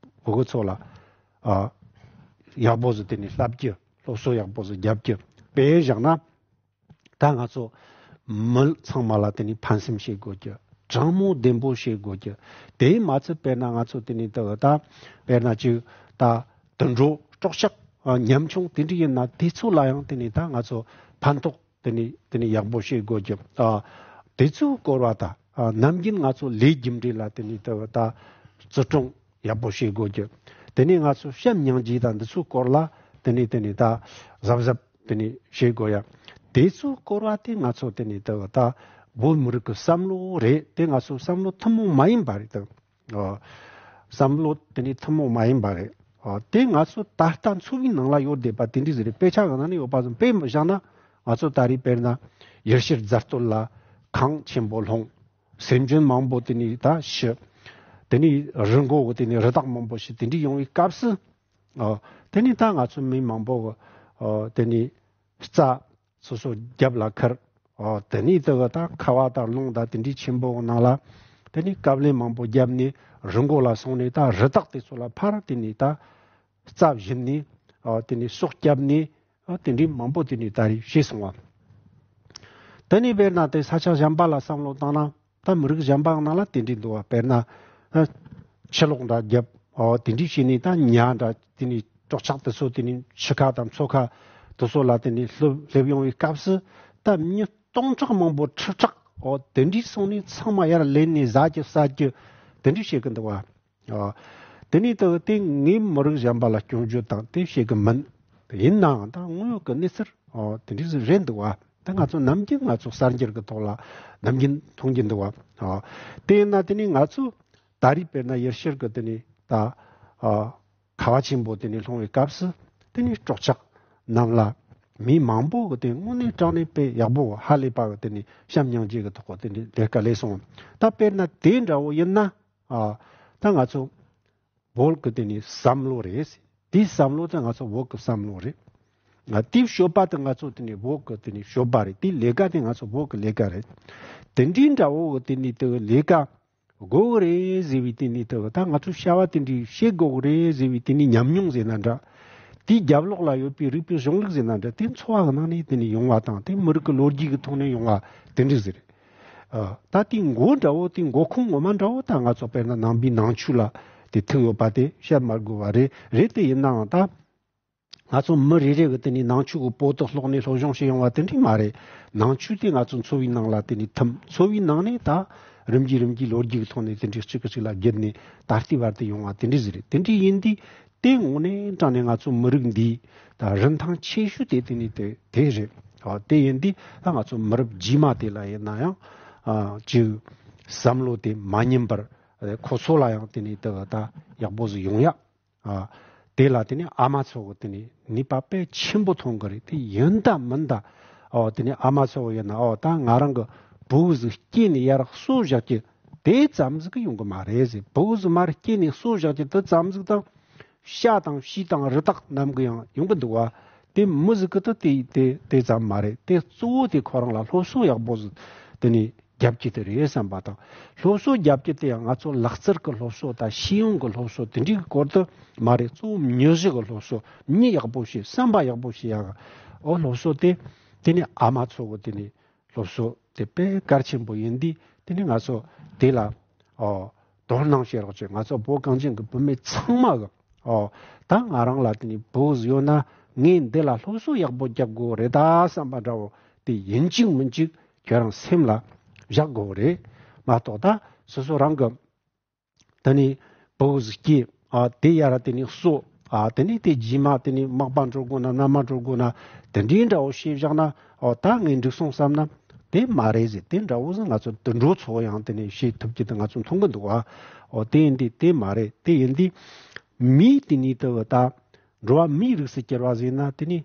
བོད་ཚོ་ལ། ཨ། ཡག་པོ་ཟིག་དེ་ནས་བསླབ་རྒྱུ། སློབ་གསོ་ཡག་པོ་ཟིག་རྒྱབ་རྒྱུ། དཔེ་བཞག་ན། ད་ང་ཚོ་མི་ཚང་མ་ལ་དེ་ནས་ཕན་སེམས་བྱེད་དགོས་རྒྱུ། དྲང་མོ་བདེན་པོ་བྱེད་དགོས་རྒྱུ། དེས་མ་ཚད་དཔེར་ན་ང་ཚོ་དེ་ནས་ད་གི་ད་དཔེར་ན་ཅིག་ད་དུད་འགྲོ་སྲོག་ཆགས། ཨ། ཉམ་ཆུང་དེ་འདྲ་ཡིན་ན་དེ་ཚོ་ལ་ཡང་དེ་ནས་ད་ང་ཚོ་ཕན་ཐོགས་དེ་ནས་དེ་ནས་ཡག་པོ་བྱེད་དགོས་རྒྱུ། ཨ། དེ་ཚོའི་སྐོར་བ་ད། ཨ། ནམ་རྒྱུན་ང་ཚོ་ལས་རྒྱུ་འབྲས་ལ་དེ་ནས་ད་གི་ད་བརྩི་སྲུང་ཡག་པོ་བྱེད་དགོས་རྒྱུ། དེ་ནས་ང་ཚོ་བྱམས་སྙིང་རྗེ་དང་འདི་ཚོའི་སྐོར་ལ་དེ་ནས་དེ་ནས་ད་གཟབ་གཟབ་དེ་ནས་བྱེད་དགོས་ཡ། དེ་ཚོའི་སྐོར་བ་དེ་ང་ཚོ་དེ་ནས་ད་ད་བོད་མི་རིགས་ཀྱི་བསམ་བློ་རེད། དེ་ང་ཚོ་བསམ་བློ་ཐུན་མོང་མ་ཡིན་པ་རེད་ད། ཨ། བསམ་བློ་དེ་ནས་ཐུན་མོང་མ་ཡིན་པ་རེད། ཨ། དེ་ང་ཚོ་ད་ལྟ་འཚོ་བའི་ནང་ལ་ཡོད་བསྡད་པ་དེ་འདྲ་ཟིག་རེད། དཔེ་ཆ་གི་ནང་ནས་ཡོད་པ་ཙམ། དཔེ་བཞག་ན་ང་ཚོ་ད་རེས་དཔེར་ན་ཡུལ་ཤུལ་རྫ་སྟོད་ལ་གངས་ཆེན་པོ་ལྷུང་། སེམས་ཅན་མང་པོ་དེ་ནས་ད་ཤི། དེ་ནས་རི་མགོ་གི་དེ་ནས་རི་དྭགས་མང་པོ་ཤི། དེ་འདྲ་ཡོང་བའི་སྐབས་སུ། ཨོ། དེ་ནས་ད་ང་ཚོ་མི་མང་པོ་གི། ཨོ། དེ་ནས་རྩྭ་སོ་སོ་རྒྱབ་ལ་ཁུར། ཨོ། དེ་ནས་དེ་གི་ད་ཁ་བ་དང་རླུང་དང་དེ་འདྲའི་ཆེན་པོ་གི་ནང་ལ། དེ་ནས་ཀབ་ལེན་མང་པོ་བརྒྱབ་ནས་རི་མགོ་ལ་སོང་ནས། ད་རི་དྭགས་དེ་ཚོ་ལ་ཕར་དེ་ནས་ད་རྩྭ་བྱིན་ནས། ཨོ། དེ་ནས་སོ་བརྒྱབ་ནས། ཨོ། དེ་འདྲའི་མང་པོ་དེ་ནས་ད་རེས་བྱས་སོང་བ། དེ་ནས་དཔེར་ན་དེ་ས་ཆ་གཞན་པ་ལ་བསམ་བློ་བཏང་ན། ད་མི་རིགས་གཞན་པ་ནང་ལ་དེ་འདྲའི་འདུག་བ། དཔེར་ན། ཨ། ཕྱི་ལོགས་འདྲ་རྒྱབ། ཨོ། དེ་འདྲའི་བྱས་ནས་ད་ཉ་འདྲ་དེ་ནས་སྲོག་ཆགས་དེ་ཚོ་དེ་ནས་ཆུ་ཁ་དང་མཚོ་ཁ་དེ་ཚོ་ལ་དེ་ནས་སླེབས་སླེབས་ཡོང་བའི་སྐབས་སུ། ད་མི་སྟོང་ཕྲག་མང་པོ་ཁྲི་ཕྲག། ཨོ། དེ་འདྲའི་སོང་ནས་ཚང་མ་ཡར་ལེན་ནས་ཟ་རྒྱུ་ཟ་རྒྱུ་དེ་འདྲའི་བྱེད་ཀྱི་འདུག་བ། ཨོ། དེ་ནས་ད་དེ་ངས་མི་རིགས་གཞན་པ་ལ་སྐྱོན་བརྗོད་དང་དེ་བྱེད་ཀྱི་མིན། ཡིན་ནའང་ད་དངོས་ཡོད་ཀྱི་གནས་ཚུལ་ ཨོ་དེ་འདྲ་ཟིག་རེད་འདུག་བ། ད་ང་ཚོ་ནམ་རྒྱུན་ང་ཚོ་གསར་འགྱུར་གི་ཐོག་ལ་ནམ་རྒྱུན་མཐོང་གི་འདུག་བ། ཨོ་དེ་ཡིན་ན་དེ་ནི་ང་ཚོ་ད་རེས་དཔེར་ན་ཡུལ་ཤུལ་གི་དེ་ནི་ད་ཨོ་ཁ་བ་ཆེན་པོ་དེ་ནི་ལྷུང་བའི་སྐབས་སུ་དེ་ནི་སྲོག་ཆགས་རྣམས་ལ་མི་མང་པོ་གི་དེ་དངོས་གནས་དྲང་གནས་དཔེ་ཡག་པོ་ཧ་ལས་པ་གི་དེ་ནི་བྱམས་སྙིང་རྗེ་གི་ཐོག་གི་དེ་ནི་ལས་ཀ་ལས་སོང་། ད་དཔེར་ན་དེ་འདྲ་བོ་ཡིན་ན་ཨ་ད་ང་ཚོ་བོད་ཀྱི་དེ་ནི་བསམ་བློ་རེད། དེའི་བསམ་བློ་དེ་ང་ཚོ་བོད་ཀྱི་བསམ་བློ་རེད། ང་དེའི་སྤྱོད་པ་དེ་ང་ཚོ་དེ་ནི་བོད་ཀྱི་དེ་ནི་སྤྱོད་པ་རེད། དེའི་ལས་ཀ་དེ་ང་ཚོ་བོད་ཀྱི་ལས་ཀ་རེད། དེ་འདྲའི་འདྲ་བོ་གི་དེ་ནི་དེ་ལས་ཀ་དགོས་གི་རེད་ཟེར་བའི་དེ་ནི་དེ་ད་ང་ཚོ་བྱ་བ་དེ་འདྲའི་བྱེད་དགོས་གི་རེད་ཟེར་བའི་དེ་ནི་ཉམས་མྱོང་ཟེར་ན་འདྲ། དེའི་རྒྱབ་ལོགས་ལ་ཡོད་པའི་རིག་པའི་གཞུང་ལུགས་ཟེར་ན་འདྲ། དེ་འཚོ་བ་གི་ནང་ནས་དེ་ནི་ཡོང་བ་དང་དེ་མི་རིགས་ཀྱི་ལོ་རྒྱུས་ཀྱི་ཐོག་ནས་ཡོང་བ་དེ་འདྲ་ཟིག་རེད། ཨ། ད་དེའི་མགོ་འདྲ་བོ་དེའི་མགོ་ཁུངས་ངོ་མ་འདྲ་བོ་ད་ང་ཚོ་དཔེར་ན་ནང་པའི་ནང་ཆོས་ལ་དེ་ཐུག་ཡོད་པ་དེ་བཤད་མ་དགོས་པ་རེད། རེད་དེ་ཡིན་ནའང་ད་ང་ཚོ་མི་རེ་རེ་གི་དེ་ནི་ནང་ཆོས་ཀྱི་པོ་ཏི་ཀློག་ནས་སློབ་སྦྱོང་བྱེད་ཡོང་བ་དེ་འདྲ་མ་རེད། ནང་ཆོས་དེ་ང་ཚོ་འཚོ་བའི་ནང་ལ་དེ་ནི་ཐིམ། འཚོ་བའི་ནང་ནས་ད་རིམ་གྱིས་རིམ་གྱིས་ལོ་རྒྱུས་ཀྱི་ཐོག་ནས་དེ་འདྲའི་གཅིག་གིས་གཅིག་ལ་བརྒྱུད་ནས་ད་ལྟའི་བར་དུ་ཡོང་བ་དེ་འདྲ་ཟིག་རེད། དེ་འདྲ་ཡིན་དུས་དེ་དངོས་གནས་དྲང་གནས་ང་ཚོ་མི་རིགས་འདིའི་ད་རིན་ཐང་ཆེ་ཤོས་དེ་དེ་ནི་དེ་དེ་རེད། ཨ། དེ་ཡིན་དུས་ད་ང་ཚོ་མི་རབས་རྗེས་མ་དེ་ལ་ཡིན་ན་ཡང་ཨ་ཅིག་བསམ་བློ་དེ་མ་ཉམས་པར་ཨ་ཁོ་ཚོ་ལ་ཡང་དེ་ནི་དེ་ད་ཡག་པོ་ཟིག་ཡོང་ཡ། ཨ། དེ་ལ་དེ་ནི་ཨ་མ་ཚོ་གི་དེ་ནི་ནུས་པ་དཔེ་ཆེན་པོ་ཐོན་གི་རེད། དེ་ཡིན་ད་མིན་ད་ཨོ་དེ་ནི་ཨ་མ་ཚོ་གི་ཡིན་ན་ཨོ་ད་ང་རང་གི་བུ་ཟིག་སྐྱེས་ནས་ཡར་གསོ་བཞག་གི་དེ་ཙམ་ཟིག་གི་ཡོང་གི་མ་རེད་ཟེར། བུ་ཟིག་མར་སྐྱེས་ནས་གསོ་བཞག་གི་དེ་ཙམ་ཟིག་དང་། ཤ་དང་ཕྱེ་དང་རི་དྭགས་རྣམས་ཀྱི་ཡང་ཡོང་གི་འདུག་བ། དེ་མི་ཟིག་གི་དེ་དེ་དེ་དེ་ཙམ་མ་རེད། དེ་གཙོ་བོ་དེ་ཁོ་རང་ལ་སློབ་གསོ་ཡག་པོ་ཟིག་དེ་ནི་རྒྱབ་ཀྱི་དེ་རེད་བསམ་པ་དང་། སློབ་གསོ་རྒྱབ་ཀྱི་དེ་ཡང་ང་ཚོ་ལག་རྩལ་གྱི་སློབ་གསོ་དང་ཤེས་ཡོན་གྱི་སློབ་གསོ་དེ་འདྲའི་གི་སྐོར་དུ་མ་རེད། གཙོ་བོ་མྱི་གཤིས་ཀྱི་སློབ་གསོ། མྱི་ཡག་པོ་བྱེད། བསམ་པ་ཡག་པོ་བྱེད་ཡག་ཨོ་སློབ་གསོ་དེ་དེ་ནི་ཨ་མ་ཚོ་གི་དེ་ནི་སློབ་གསོ་དེ་དཔེ་གལ་ཆེན་པོ་ཡིན་དུས་དེ་ནི་ང་ཚོ་དེ་ལ་ཨོ་དོ་སྣང་བྱེད་རོགས་བྱེད། ང་ཚོ་བོད་གངས་ཅན་གྱི་བུད་མེད་ཚང་མ་གི་ཨོ་ད་ང་རང་ལ་དེ་ནི་བུ་ཡོད་ན་ངས་འདི་ལ་སློབ་གསོ་ཡག་པོ་རྒྱབ་དགོས་རེད་ད་བསམ་པ་འདྲ་བོ་དེ་ཡིན་གཅིག་མིན་གཅིག་ཁྱོད་རང་སེམས་ལ་བཞག་དགོས་རེད་མ་གཏོགས། ད་སོ་སོ་རང་གི་དེ་ནི་བུ་སྐྱེས་ཨ་དེ་ཡར་དེ་ནི་གསོ་ཨ་དེ་ནི་དེ་རྗེས་མ་དེ་ནི་མག་པ་འགྲོ་དགོས་ན་མནའ་མ་འགྲོ་དགོས་ན་དེ་འདྲའི་འདྲ་བོ་བྱས་བཞག་ན་ཨོ་ད་ངས་འགྲིག་སོང་བསམ་ན་དེ་མ་རེད་ཟེར། དེ་འདྲ་བོ་ཟེར་ང་ཚོ་དུད་འགྲོ་ཚོ་ཡང་དེ་ནི་བྱེད་ཐུབ་ཀྱི་དེ་ང་ཚོ་མཐོང་གི་འདུག་ཨ། ཨོ་དེ་ཡིན་དུས་དེ་མ་རེད། དེ་ཡིན་དུས་མིའི་དེ་ནི་དེ་བ་ད་འགྲོ་བ་མིའི་རིགས་སུ་གྱུར་བ་ཟེར་ན་དེ་ནི་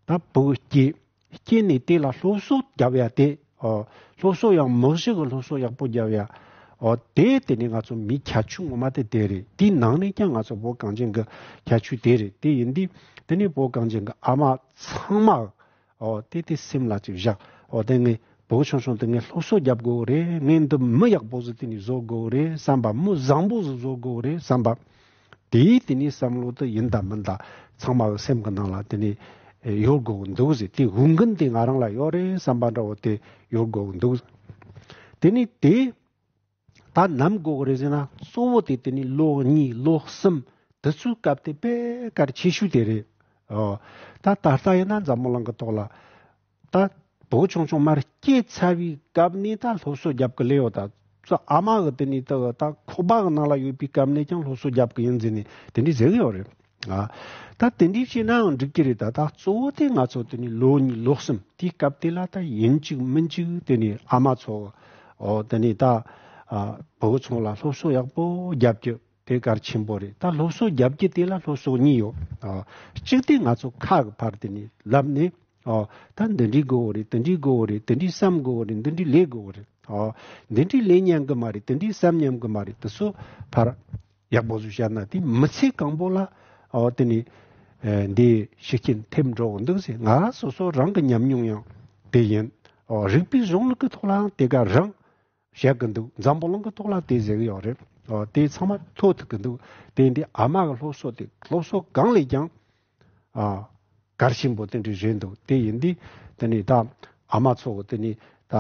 ད་བུ་སྐྱེས། སྐྱེས་ནས་དེ་ལ་སློབ་གསོ་རྒྱབ་ཡ་དེ། ཨོ། སློབ་གསོ་ཡང་མི་གཤིས་ཀྱི་སློབ་གསོ་ཡག་པོ་རྒྱབ་ཡ། ཨོ། དེ་དེ་ནི་ང་ཚོ་མིའི་ཁྱད་ཆོས་ངོ་མ་དེ་དེ་རེད། དེའི་ནང་ནས་ཀྱང་ང་ཚོ་བོད་གངས་ཅན་གྱི་ཁྱད་ཆོས་དེ་རེད། དེ་ཡིན་དུས་དེ་ནི་བོད་གངས་ཅན་གྱི་ཨ་མ་ཚང་མ། ཨོ། དེ་དེ་སེམས་ལ་ཅིག་བཞག་ཨོ། དེ་ངས་བུ་ཆུང་ཆུང་དེ་ངས་སློབ་གསོ་རྒྱབ་དགོས་རེད། ངས་འདི་མི་ཡག་པོ་ཟིག་དེ་ནི་བཟོ་དགོས་རེད་བསམ་པ། མི་བཟང་པོ་ཟིག་བཟོ་དགོས་རེད་བསམ་པ། དེའི་དེ་ནི་བསམ་བློ་དེ་ཡིན་དང་མིན་དང་ཚང་མ་གི་སེམས་ཀྱི་ནང་ལ་དེ་ནི་ཡོད་དགོས་ཀྱི་འདུག་ཟེར། དེ་འོས་འགན་དེ་ང་རང་ལ་ཡོད་རེད་བསམ་པ་འདྲ་བོ་དེ་ཡོད་དགོས་ཀྱི་འདུག་དེ་ནི་དེ་ད་ནམ་དགོས་ཀྱི་རེད་ཟེར་ན་གཙོ་བོ་དེ་དེ་ནི་ལོ་གཉིས་ལོ་གསུམ་དེ་ཚོའི་སྐབས་དེ་དཔེ་གལ་ཆེ་ཤོས་དེ་རེད། ཨོ། ད་ད་ལྟ་ཡིན་ན་འཛམ་བུ་གླིང་གི་ཐོག་ལ་ད་བུ་ཆུང་ཆུང་མར་སྐྱེས་ཚར་བའི་སྐབས་ནས་ད་སློབ་གསོ་རྒྱབ་ཀྱི་ལས་ཡོད་ད། ཚོ་ཨ་མ་གི་དེ་ནས་ད་ད་ཁོག་པ་གི་ནང་ལ་ཡོད་པའི་སྐབས་ནས་ཀྱང་སློབ་གསོ་རྒྱབ་ཀྱི་ཡིན་ཟེར་ནས་དེ་འདྲས་ཟེར་གི་ཡོད་རེད། ཨ། ད་དེ་འདྲས་བྱས་ན་ཡང་འགྲིག་གི་རེད། ད་ད་གཙོ་བོ་དེ་ང་ཚོ་དེ་ནས་ལོ་གཉིས་ལོ་གསུམ་དེའི་སྐབས་དེ་ལ་ད་ཡིན་གཅིག་མིན་གཅིག་དེ་ནས་ཨ་མ་ཚོ་ཨོ་དེ་ནས་ད་ཨ་བུ་ཆུང་ལ་སློབ་གསོ་ཡག་པོ་རྒྱབ་ཀྱི། དེ་གལ་ཆེན་པོ་རེད། ད་སློབ་གསོ་རྒྱབ་ཀྱི་དེ་ལ་སློབ་གསོ་གཉིས་ཡོད། ཨ། གཅིག་དེ་ང་ཚོ་ཁ་གི་ཕར་དེ་ནས་ལབ་ནས། ཨ། ད་འདི་འདྲའི་དགོས་རེད། དེ་འདྲའི་དགོས་རེད། དེ་འདྲའི་བསམ་དགོས་རེད། འདི་འདྲའི་ལས་དགོས་རེད། ཨ། འདི་འདྲའི་ལས་ཉན་གི་མ་རེད། དེ་འདྲའི་བསམ་ཉན་གི་མ་རེད། དེ་ཚོ་ཕར་ཡག་པོ་ཟིག་བཤད་ན་དེ་མི་ཚེ་གང་པོ་ལ། ཨ། དེ་ནས་ཨ་འདི་ཤུགས་རྐྱེན་ཐེབས་འགྲོ་གི་འདུག་ཟེར། ང་རང་སོ་སོ་རང་གི་ཉམས་མྱོང་ཡང་དེ་ཡིན། ཨ། རིག་པའི་གཞུང་ལུགས་ཀྱི་ཐོག་ལའང་དེ་ག་རང་བཤད་གི་འདུག་འཛམ་བུ་གླིང་གི་ཐོག་ལ་དེ་ཟེར་གི་ཡོད་རེད། ཨོ། དེ་ཚང་མ་ཐོས་ཐུབ་གི་འདུག་དེ་འདི་ཨ་མ་གི་སློབ་གསོ་དེ་སློབ་གསོ་གང་ལས་ཀྱང་ཨ་གལ་ཆེན་པོ་དེ་འདྲ་རེད་འདུག་དེ་ཡིན་དུས་དེ་ནི་ད་ཨ་མ་ཚོ་གི་དེ་ནི་ད་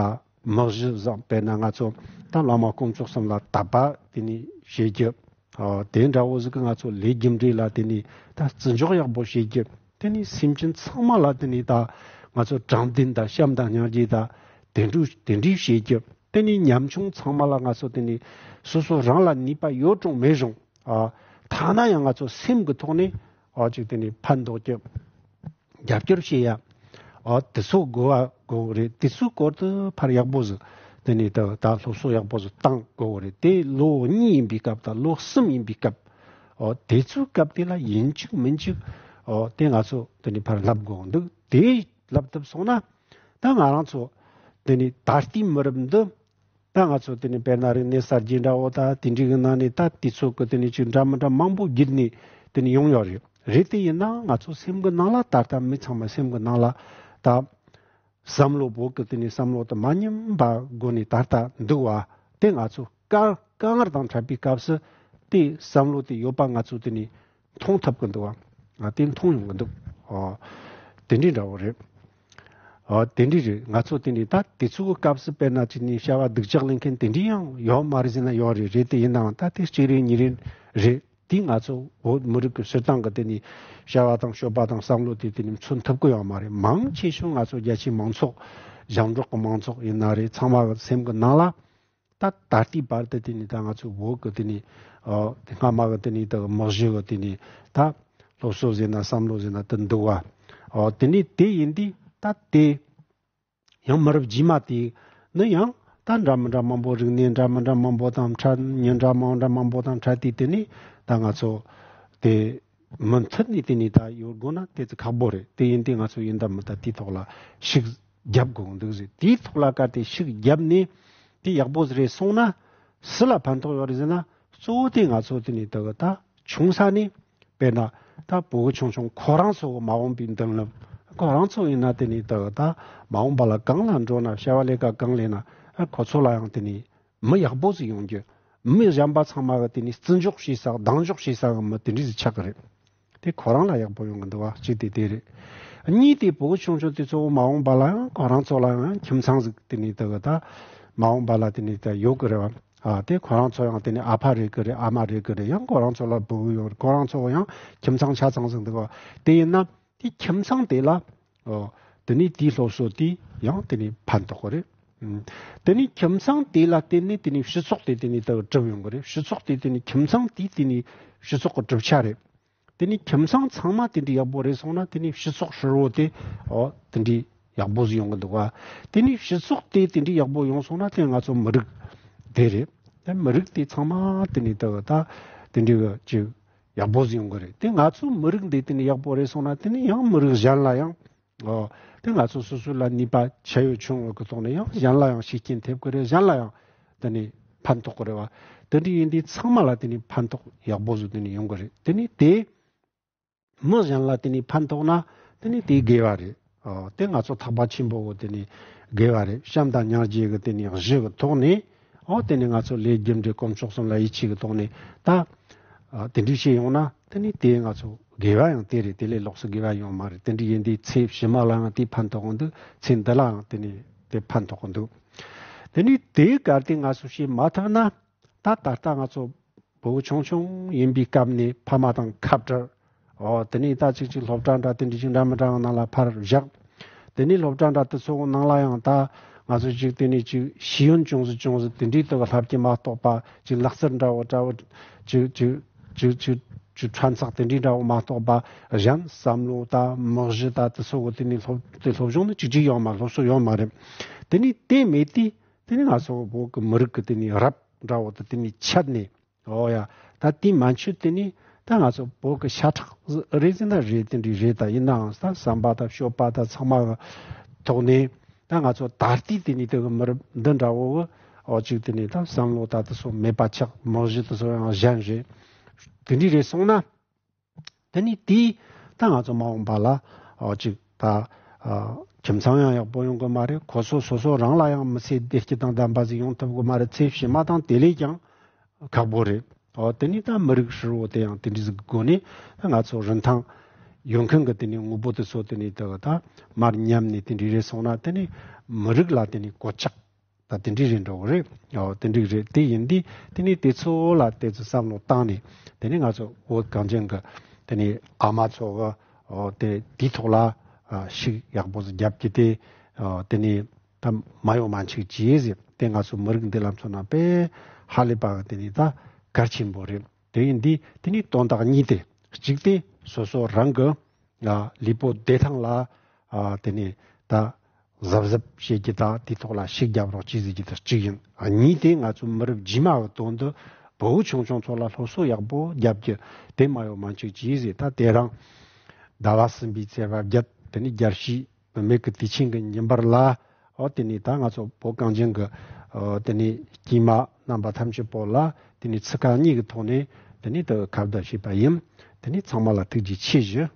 མི་གཞི་བཟང་། དཔེར་ན་ང་ཚོ་ད་བླ་མ་དཀོན་མཆོག་གསུམ་ལ་དད་པ་དེ་ནི་བྱེད་རྒྱུ། ཨོ། དེ་འདྲ་བོ་ཟིག་གི་ང་ཚོ་ལས་རྒྱུ་འབྲས་ལ་དེ་ནི་ད་བརྩི་འཇོག་ཡག་པོ་བྱེད་རྒྱུ། དེ་ནི་སེམས་ཅན་ཚང་མ་ལ་དེ་ནི་ད་ང་ཚོ་དྲང་བདེན་དང་བྱམས་དང་སྙིང་རྗེ་དང་དེ་འདྲ་དེ་འདྲ་བྱེད་རྒྱུ། དེ་ནི་ཉམ་ཆུང་ཚང་མ་ལ་ང་ཚོ་དེ་ནི་སོ་སོ་རང་ལ་ནུས་པ་ཡོད་རུང་མེད་རུང་། ཨ། ཐ་ན་ཡང་ང་ཚོ་སེམས་ཀྱི་ཐོག་ནས་ཨ་ཅིག་དེ་ནི་ཕན་འདོགས་རྒྱུ། རྒྱབ་སྐྱོར་བྱེད་ཡ། ཨོ་དེ་ཚོ་དགོས་པ་དགོས་རེད། དེ་ཚོའི་སྐོར་དུ་ཕར་ཡག་པོ་ཟིག་དེ་ནས་ད་ད་སློབ་གསོ་ཡག་པོ་ཟིག་བཏང་དགོས་རེད། དེ་ལོ་གཉིས་ཡིན་པའི་སྐབས་དང་ལོ་གསུམ་ཡིན་པའི་སྐབས། ཨོ་དེ་ཚོའི་སྐབས་དེ་ལ་ཡིན་གཅིག་མིན་གཅིག་ཨོ་དེ་ང་ཚོ་དེ་ནས་ཕར་ལབ་དགོས་འདུག་དེ་ལབ་ཐུབ་སོང་ན་ད་ང་རང་ཚོ་དེ་ནས་ད་ལྟའི་མི་རབས་འདི། ད་ང་ཚོ་དེ་ནི་དཔེར་ན་རིག་གནས་གསར་བརྗེ་འདྲ་བོ་ད་དེ་འདྲའི་གི་ནང་ནས་ད་དུས་ཚོད་ཀྱི་དེ་ནི་ཅིག་འདྲ་མི་འདྲ་མང་པོ་བརྒྱུད་ནས་དེ་ནི་ཡོང་ཡོད་རེད། རེད་དེ་ཡིན་ན་ང་ཚོ་སེམས་ཀྱི་ནང་ལ་ད་ལྟ་མི་ཚང་མ་སེམས་ཀྱི་ནང་ལ་ད་བསམ་བློ་བོད་ཀྱི་དེ་ནི་བསམ་བློ་དེ་མ་ཉམས་པ་སྒོ་ནས་ད་ལྟ་འདུག་བ། དེ་ང་ཚོ་དཀའ་དཀའ་ངལ་དང་འཕྲད་པའི་སྐབས་སུ་དེ་བསམ་བློ་དེ་ཡོད་པ་ང་ཚོ་དེ་ནི་མཐོང་ཐུབ་ཀྱི་འདུག་བ། ང་དེ་མཐོང་ཡོང་གི་འདུག་ཨོ། དེ་འདྲའི་འདྲ་བོ་རེད། ཨོ་དེ་འདྲའི་རེད། ང་ཚོ་དེ་འདྲའི་ད་དེ་ཚོ་གི་སྐབས་སུ་དཔེར་ན་ཅིག་ནས་བྱ་བ་སྡུག་ཅག་ལེན་མཁན་དེ་འདྲའི་ཡང་ཡོད་མ་རེད་ཟེར་ན་ཡོད་རེད། རེད་དེ་ཡིན་ནའང་ད་དེ་གཅིག་རེད་གཉིས་རེད་རེད། དེ་ང་ཚོ་བོད་མི་རིགས་ཀྱི་སྤྱིར་བཏང་གི་དེ་ནས་བྱ་བ་དང་སྤྱོད་པ་དང་བསམ་བློ་དེ་དེ་ནས་མཚོན་ཐུབ་ཀྱི་ཡོད་མ་རེད། མང་ཆེ་ཤོས་ང་ཚོ་རྒྱ་ཆེའི་མང་ཚོགས་ཞབས་འབྲོག་གི་མང་ཚོགས་ཡིན་ན་རེད། ཚང་མ་གི་སེམས་ཀྱི་ནང་ལ། ད་ད་ལྟའི་བར་དུ་དེ་ནི་ད་ང་ཚོའི་བོད་ཀྱི་དེ་ནི་ཨ་དེ་སྔ་མ་གི་དེ་ནི་ད་མི་གཞི་གི་དེ་ནི་ད་སློབ་གསོ་ཟེར་ན་བསམ་བློ་ཟེར་ན་དེ་འདུག་བ། ཨོ་དེ་ནི་དེ་ཡིན་དུས་ད་དེ་ཡང་མི་རབས་རྗེས་མ་དེ་ནི་ཡང་ད་འདྲ་མི་འདྲ་མང་པོ་རིག་གནས་འདྲ་མི་འདྲ་མང་པོ་དང་འཕྲད། མི་འདྲ་མི་འདྲ་མང་པོ་དང་འཕྲད་དུས་དེ་ནི་ད་ང་ཚོ་དེ། མུ་མཐུད་ནས་དེ་ནས་ད་ཡོད་དགོས་ན་དེ་ཚོ་ཁག་པོ་རེད། དེ་ཡིན་དུས་ང་ཚོ་ཡིན་དང་མིན་དང་དེའི་ཐོག་ལ་ཤུགས་རྒྱབ་དགོས་འདུག་ཟེར། དེའི་ཐོག་ལ་གལ་ཏེ་ཤུགས་བརྒྱབ་ནས་དེ་ཡག་པོ་ཟིག་རེད་སོང་ན་སུ་ལ་ཕན་ཐོགས་ཡོད་རེད་ཟེར་ན། གཙོ་བོ་དེ་ང་ཚོ་དེ་ནས་ད་གི་ད་ཆུང་ས་ནས་དཔེར་ན་ད་བུ་གུ་ཆུང་ཆུང་ཁོ་རང་ཚོ་གི་མ་འོངས་པའི་མདུན་ལམ། ཁོ་རང་ཚོ་ཡིན་ན་དེ་ནས་ད་གི་ད་མ་འོངས་པ་ལ་གང་ལ་འགྲོ་ན་བྱ་བ་ལས་ཀ་གང་ལས་ན་ཨ་ཁོ་ཚོ་ལ་ཡང་དེ་ནས་མི་ཡག་པོ་ཟིག་ཡོང་རྒྱུ། མི་གཞན་པ་ཚང་མ་གི་དེ་ནི་བརྩི་འཇོག་བྱེད་ས་གདེང་འཇོག་བྱེད་ས་གི་མི་དེ་འདྲ་ཟིག་ཆགས་གི་རེད། དེ་ཁོ་རང་ལ་ཡག་པོ་ཡོང་གི་འདུག་བ། གཅིག་དེ་དེ་རེད། གཉིས་དེ་བུ་གུ་ཆུང་ཆུང་དེ་ཚོ་མ་འོངས་པ་ལ་ཡང་ཁོ་རང་ཚོ་ལ་ཡང་ཁྱིམ་ཚང་ཟིག་དེ་ནི་དེ་གི་ད་མ་འོངས་པ་ལ་དེ་ནི་ད་ཡོད་གི་རེད་བ། ཨ་དེ་ཁོ་རང་ཚོ་ཡང་དེ་ནི་ཨ་ཕ་རེད་གི་རེད། ཨ་མ་རེད་གི་རེད། ཡང་ཁོ་རང་ཚོ་ལ་བུ་གུ་ཡོད། ཁོ་རང་ཚོ་ཡང་ཁྱིམ་ཚང་ཆ་ཚང་ཟིག་འདུག་བ། དེ་ཡིན་ན། དེ་ཁྱིམ་ཚང་དེ་ལ། ཨོ། དེ་ནས་དེའི་སློབ་གསོ་དེ་ཡང་དེ་ནས་ཕན་ཐོགས་ཀྱི་རེད། ཨུམ། དེ་ནས་ཁྱིམ་ཚང་དེ་ལ་བརྟེན་ནས་དེ་ནས་སྤྱི་ཚོགས་དེ་དེ་ནས་ད་གྲུབ་ཡོང་གི་རེད། སྤྱི་ཚོགས་དེ་དེ་ནས་ཁྱིམ་ཚང་དེ་དེ་ནས་སྤྱི་ཚོགས་ཀྱི་གྲུབ་ཆ་རེད། དེ་ནས་ཁྱིམ་ཚང་ཚང་མ་དེ་འདྲ་ཡག་པོ་རེད་སོང་ན་དེ་ནས་སྤྱི་ཚོགས་ཧྲིལ་བོ་དེ་ཨོ་དེ་འདྲ་ཡག་པོ་ཟིག་ཡོང་གི་འདུག་བ། དེ་ནས་སྤྱི་ཚོགས་དེ་དེ་འདྲ་ཡག་པོ་ཡོང་སོང་ན་དེ་ང་ཚོ་མི་རིགས་དེ་རེད། དེ་མི་རིགས་དེ་ཚང་མ་དེ་ནས་ད་ད་དེ་འདྲ་གི་ཅིག་ཡག་པོ་ཟིག་ཡོང་གི་རེད། དེ་ང་ཚོའི་མི་རིགས་འདི་དེ་ནི་ཡག་པོ་རེད་སོང་ན་དེ་ནི་ཡང་མི་རིགས་གཞན་ལ་ཡང་། ཨོ། དེ་ང་ཚོ་སོ་སོ་ལ་ནུས་པ་ཆེ་ཡོད་ཆུང་ཡོད་ཀྱི་ཐོག་ནས་ཡང་གཞན་ལ་ཡང་ཤུགས་རྐྱེན་ཐེབས་ཀྱི་རེད། གཞན་ལ་ཡང་དེ་ནི་ཕན་ཐོགས་ཀྱི་རེད་བ། དེ་འདྲ་ཡིན་དུས་ཚང་མ་ལ་དེ་ནི་ཕན་ཐོགས་ཡག་པོ་ཟིག་དེ་ནི་ཡོང་གི་རེད། དེ་ནི་དེ་མི་གཞན་ལ་དེ་ནི་ཕན་ཐོགས་ན་དེ་ནི་དེ་དགེ་བ་རེད། ཨོ། དེ་ང་ཚོ་ཐེག་པ་ཆེན་པོ་གི་དེ་ནི་དགེ་བ་རེད། བྱམས་དང་སྙིང་རྗེ་གི་དེ་ནི་གཞི་གི་ཐོག་ནས། ཨོ། དེ་ནི་ང་ཚོ་ལས་རྒྱུ་འབྲས་དཀོན་མཆོག་གསུམ་ལ་ཡིད་ཆེས་ཀྱི་ཐོག་ནས་ད། ཨ། དེ་འདྲ་ཞིག་ཡོང་ན་དེ་ནི་དེ་ང་ཚོ་དགེ་བ་ཡང་དེ་རེད། དེ་ལས་ལོགས་སུ་དགེ་བ་ཡོང་མ་རེད། དེ་འདྲ་ཡིན་དུས་ཚེ་ཕྱི་མ་ལ་ཡང་དེ་ཕན་ཐོགས་གི་འདུག་ཚེ་འདི་ལ་ཡང་དེ་ནི་དེ་ཕན་ཐོགས་གི་འདུག་དེ་ནི་དེའི་གལ་ཏེ་ང་ཚོ་བྱེད་མ་ཐུབ་ན། ད་ད་ལྟ་ང་ཚོ་བུ་ཆུང་ཆུང་ཡིན་པའི་སྐབས་ནས་ཕ་མ་དང་ཁ་བྲལ། ཨོ། དེ་ནས་ད་ཅིག་ཅིག་སློབ་གྲྭ་འདྲ་དེ་འདྲ་ཅིག་འདྲ་མི་འདྲ་བ་ནང་ལ་ཕར་བཞག་དེ་ནས་སློབ་གྲྭ་འདྲ་དེ་ཚོ་ནང་ལ་ཡང་ད་ང་ཚོ་ཅིག་དེ་ནས་ཅིག་ཤེས་ཡོན་ཅུང་ཟད་ཅུང་ཟད་དེ་འདྲའི་ཐོག་ལ་བསླབ་ཀྱི་མ་གཏོགས་པ། ཅིག་ལག་རྩལ་འདྲ་བོ་འདྲ་བོ་ཅིག་ཅིག་ཅིག་ཅིག་ཅིག་ཕྲན་ཚེགས་དེ་འདྲའི་འདྲ་བོ་མ་གཏོགས་པ། གཞན་བསམ་བློ་ད་མི་གཞི་ད་དེ་ཚོ་གི་དེ་ནས་སློབ་དེ་སློབ་སྦྱོང་ནི་ཅིག་ཅིག་ཡོད་མ། སློབ་གསོ་ཡོད་མ་རེད། དེ་ནས་དེ་མེད་དུས་དེ་ནས་ང་ཚོ་བོད་ཀྱི་མི་རིགས་ཀྱི་དེ་ནས་རབ་འདྲ་བོ་དེ་དེ་ནས་ཆད་ནས། ཨོ་ཡ། ད་དེ་མན་ཆད་དེ་ནི་ད་ང་ཚོ་བོད་ཀྱི་ཤ་ཁྲག་རེད་ཟེར་ན་རེད། དེ་འདྲ་རེད། ད་ཡིན་ནའང་ད་བསམ་པ་དང་སྤྱོད་པ་དང་ཚང་མ་གི་ཐོག་ནས་ད་ང་ཚོ་ད་ལྟའི་དེ་ནི་དེ་གི་མི་རབས་འདི་འདྲ་བོ་གི་ཨོ་ཅིག་དེ་ནི་ད་བསམ་བློ་ད་དེ་ཚོ་མེད་པ་ཆགས། མི་གཞི་དེ་ཚོ་ཡང་གཞན་རེད། དེ་འདྲ་རེད་སོང་ན། དེ་ནི་དེས་ད་ང་ཚོ་མ་འོངས་པ་ལ་ཨོ་ཅིག་ད་ཨ་ཁྱིམ་ཚང་ཡང་ཡག་པོ་ཡོང་གི་མ་རེད། ཁོ་ཚོ་སོ་སོ་རང་ལ་ཡང་མི་ཚེ་བདེ་སྐྱིད་དང་ལྡན་པ་ཟིག་ཡོང་ཐུབ་གི་མ་རེད། ཚེ་ཕྱི་མ་དང་དེ་ལས་ཀྱང་ཁག་པོ་རེད། ཨོ་དེ་ནི་ད་མི་རིགས་ཧྲིལ་བོ་དེ་ཡང་དེ་འདྲ་ཟིག་གི་སྒོ་ནས་ད་ང་ཚོ་རིན་ཐང་ཡོད་མཁན་གི་དེ་ནི་དངོས་པོ་དེ་ཚོ་དེ་ནི་ད་ད་མར་ཉམས་ནས་དེ་འདྲ་རེད་སོང་ན་དེ་ནི་མི་རིགས་ལ་དེ་ནི་གོད་ཆག་ད་དེ་འདྲའི་རེད་འགྲོ་གི་རེད། ཨོ་དེ་འདྲའི་རེད། དེ་ཡིན་དུས་དེ་ནས་དེ་ཚོ་ལ་དེ་ཚོ་བསམ་བློ་བཏང་ནས་དེ་ནས་ང་ཚོ་བོད་གངས་ཅན་གི་དེ་ནས་ཨ་མ་ཚོ་གི་ཨོ་དེ་དེའི་ཐོག་ལ་ཨ་ཤུགས་ཡག་པོ་ཟིག་བརྒྱབ་ཀྱི་དེ་ཨོ་དེ་ནས་ད་མ་ཡོང་མ་འཆུག་ཅེས་ཟེར། དེ་ང་ཚོ་མི་རིགས་འདི་ལ་མཚོན་ན་དཔེ་ཧ་ལས་པ་གི་དེ་ནས་ད་གལ་ཆེན་པོ་རེད། དེ་ཡིན་དུས་དེ་ནས་དོན་དག་གཉིས་ཏེ། གཅིག་དེ་སོ་སོ་རང་གི་ལུས་པོ་བདེ་ཐང་ལ་ ཨ་དེ་ནས་ད་གཟབ་གཟབ་བྱེད་རྒྱུ་དང་དེའི་ཐོག་ལ་ཤུགས་རྒྱབ་རོགས་གྱིས་ཟེར་རྒྱུ་དེ་གཅིག་ཡིན། ཨ་གཉིས་དེ་ང་ཚོ་མི་རབས་རྗེས་མ་གི་དོན་དུ་བུ་བོ་ཆུང་ཆུང་ཚོ་ལ་སློབ་གསོ་ཡག་པོ་རྒྱབ་རྒྱུ་དེ་མ་ཡོང་མ་འཆུག་གྱིས་ཟེར། ད་དེ་རིང་ཟླ་བ་གསུམ་པའི་ཚེས་པ་བརྒྱད་དེ་ནས་རྒྱལ་སྤྱིའི་བུད་མེད་ཀྱི་དུས་ཆེན་གྱི་ཉིན་པར་ལ། ཨོ་དེ་ནས་ད་ང་ཚོ་བོད་གངས་ཅན་གྱི་ཨོ་དེ་ནས་སྐྱེས་མ་རྣམ་པ་ཐམས་ཅད་པོ་ལ་དེ་ནས་ཚིག་རྐང་གཉིས་ཀྱི་ཐོག་ནས་དེ་ནས་དུ་ཁ་བརྡ་བྱས་པ་ཡིན། དེ་ནས་ཚང་མ་ལ་ཐུགས་རྗེ་ཆེ་ཞུ།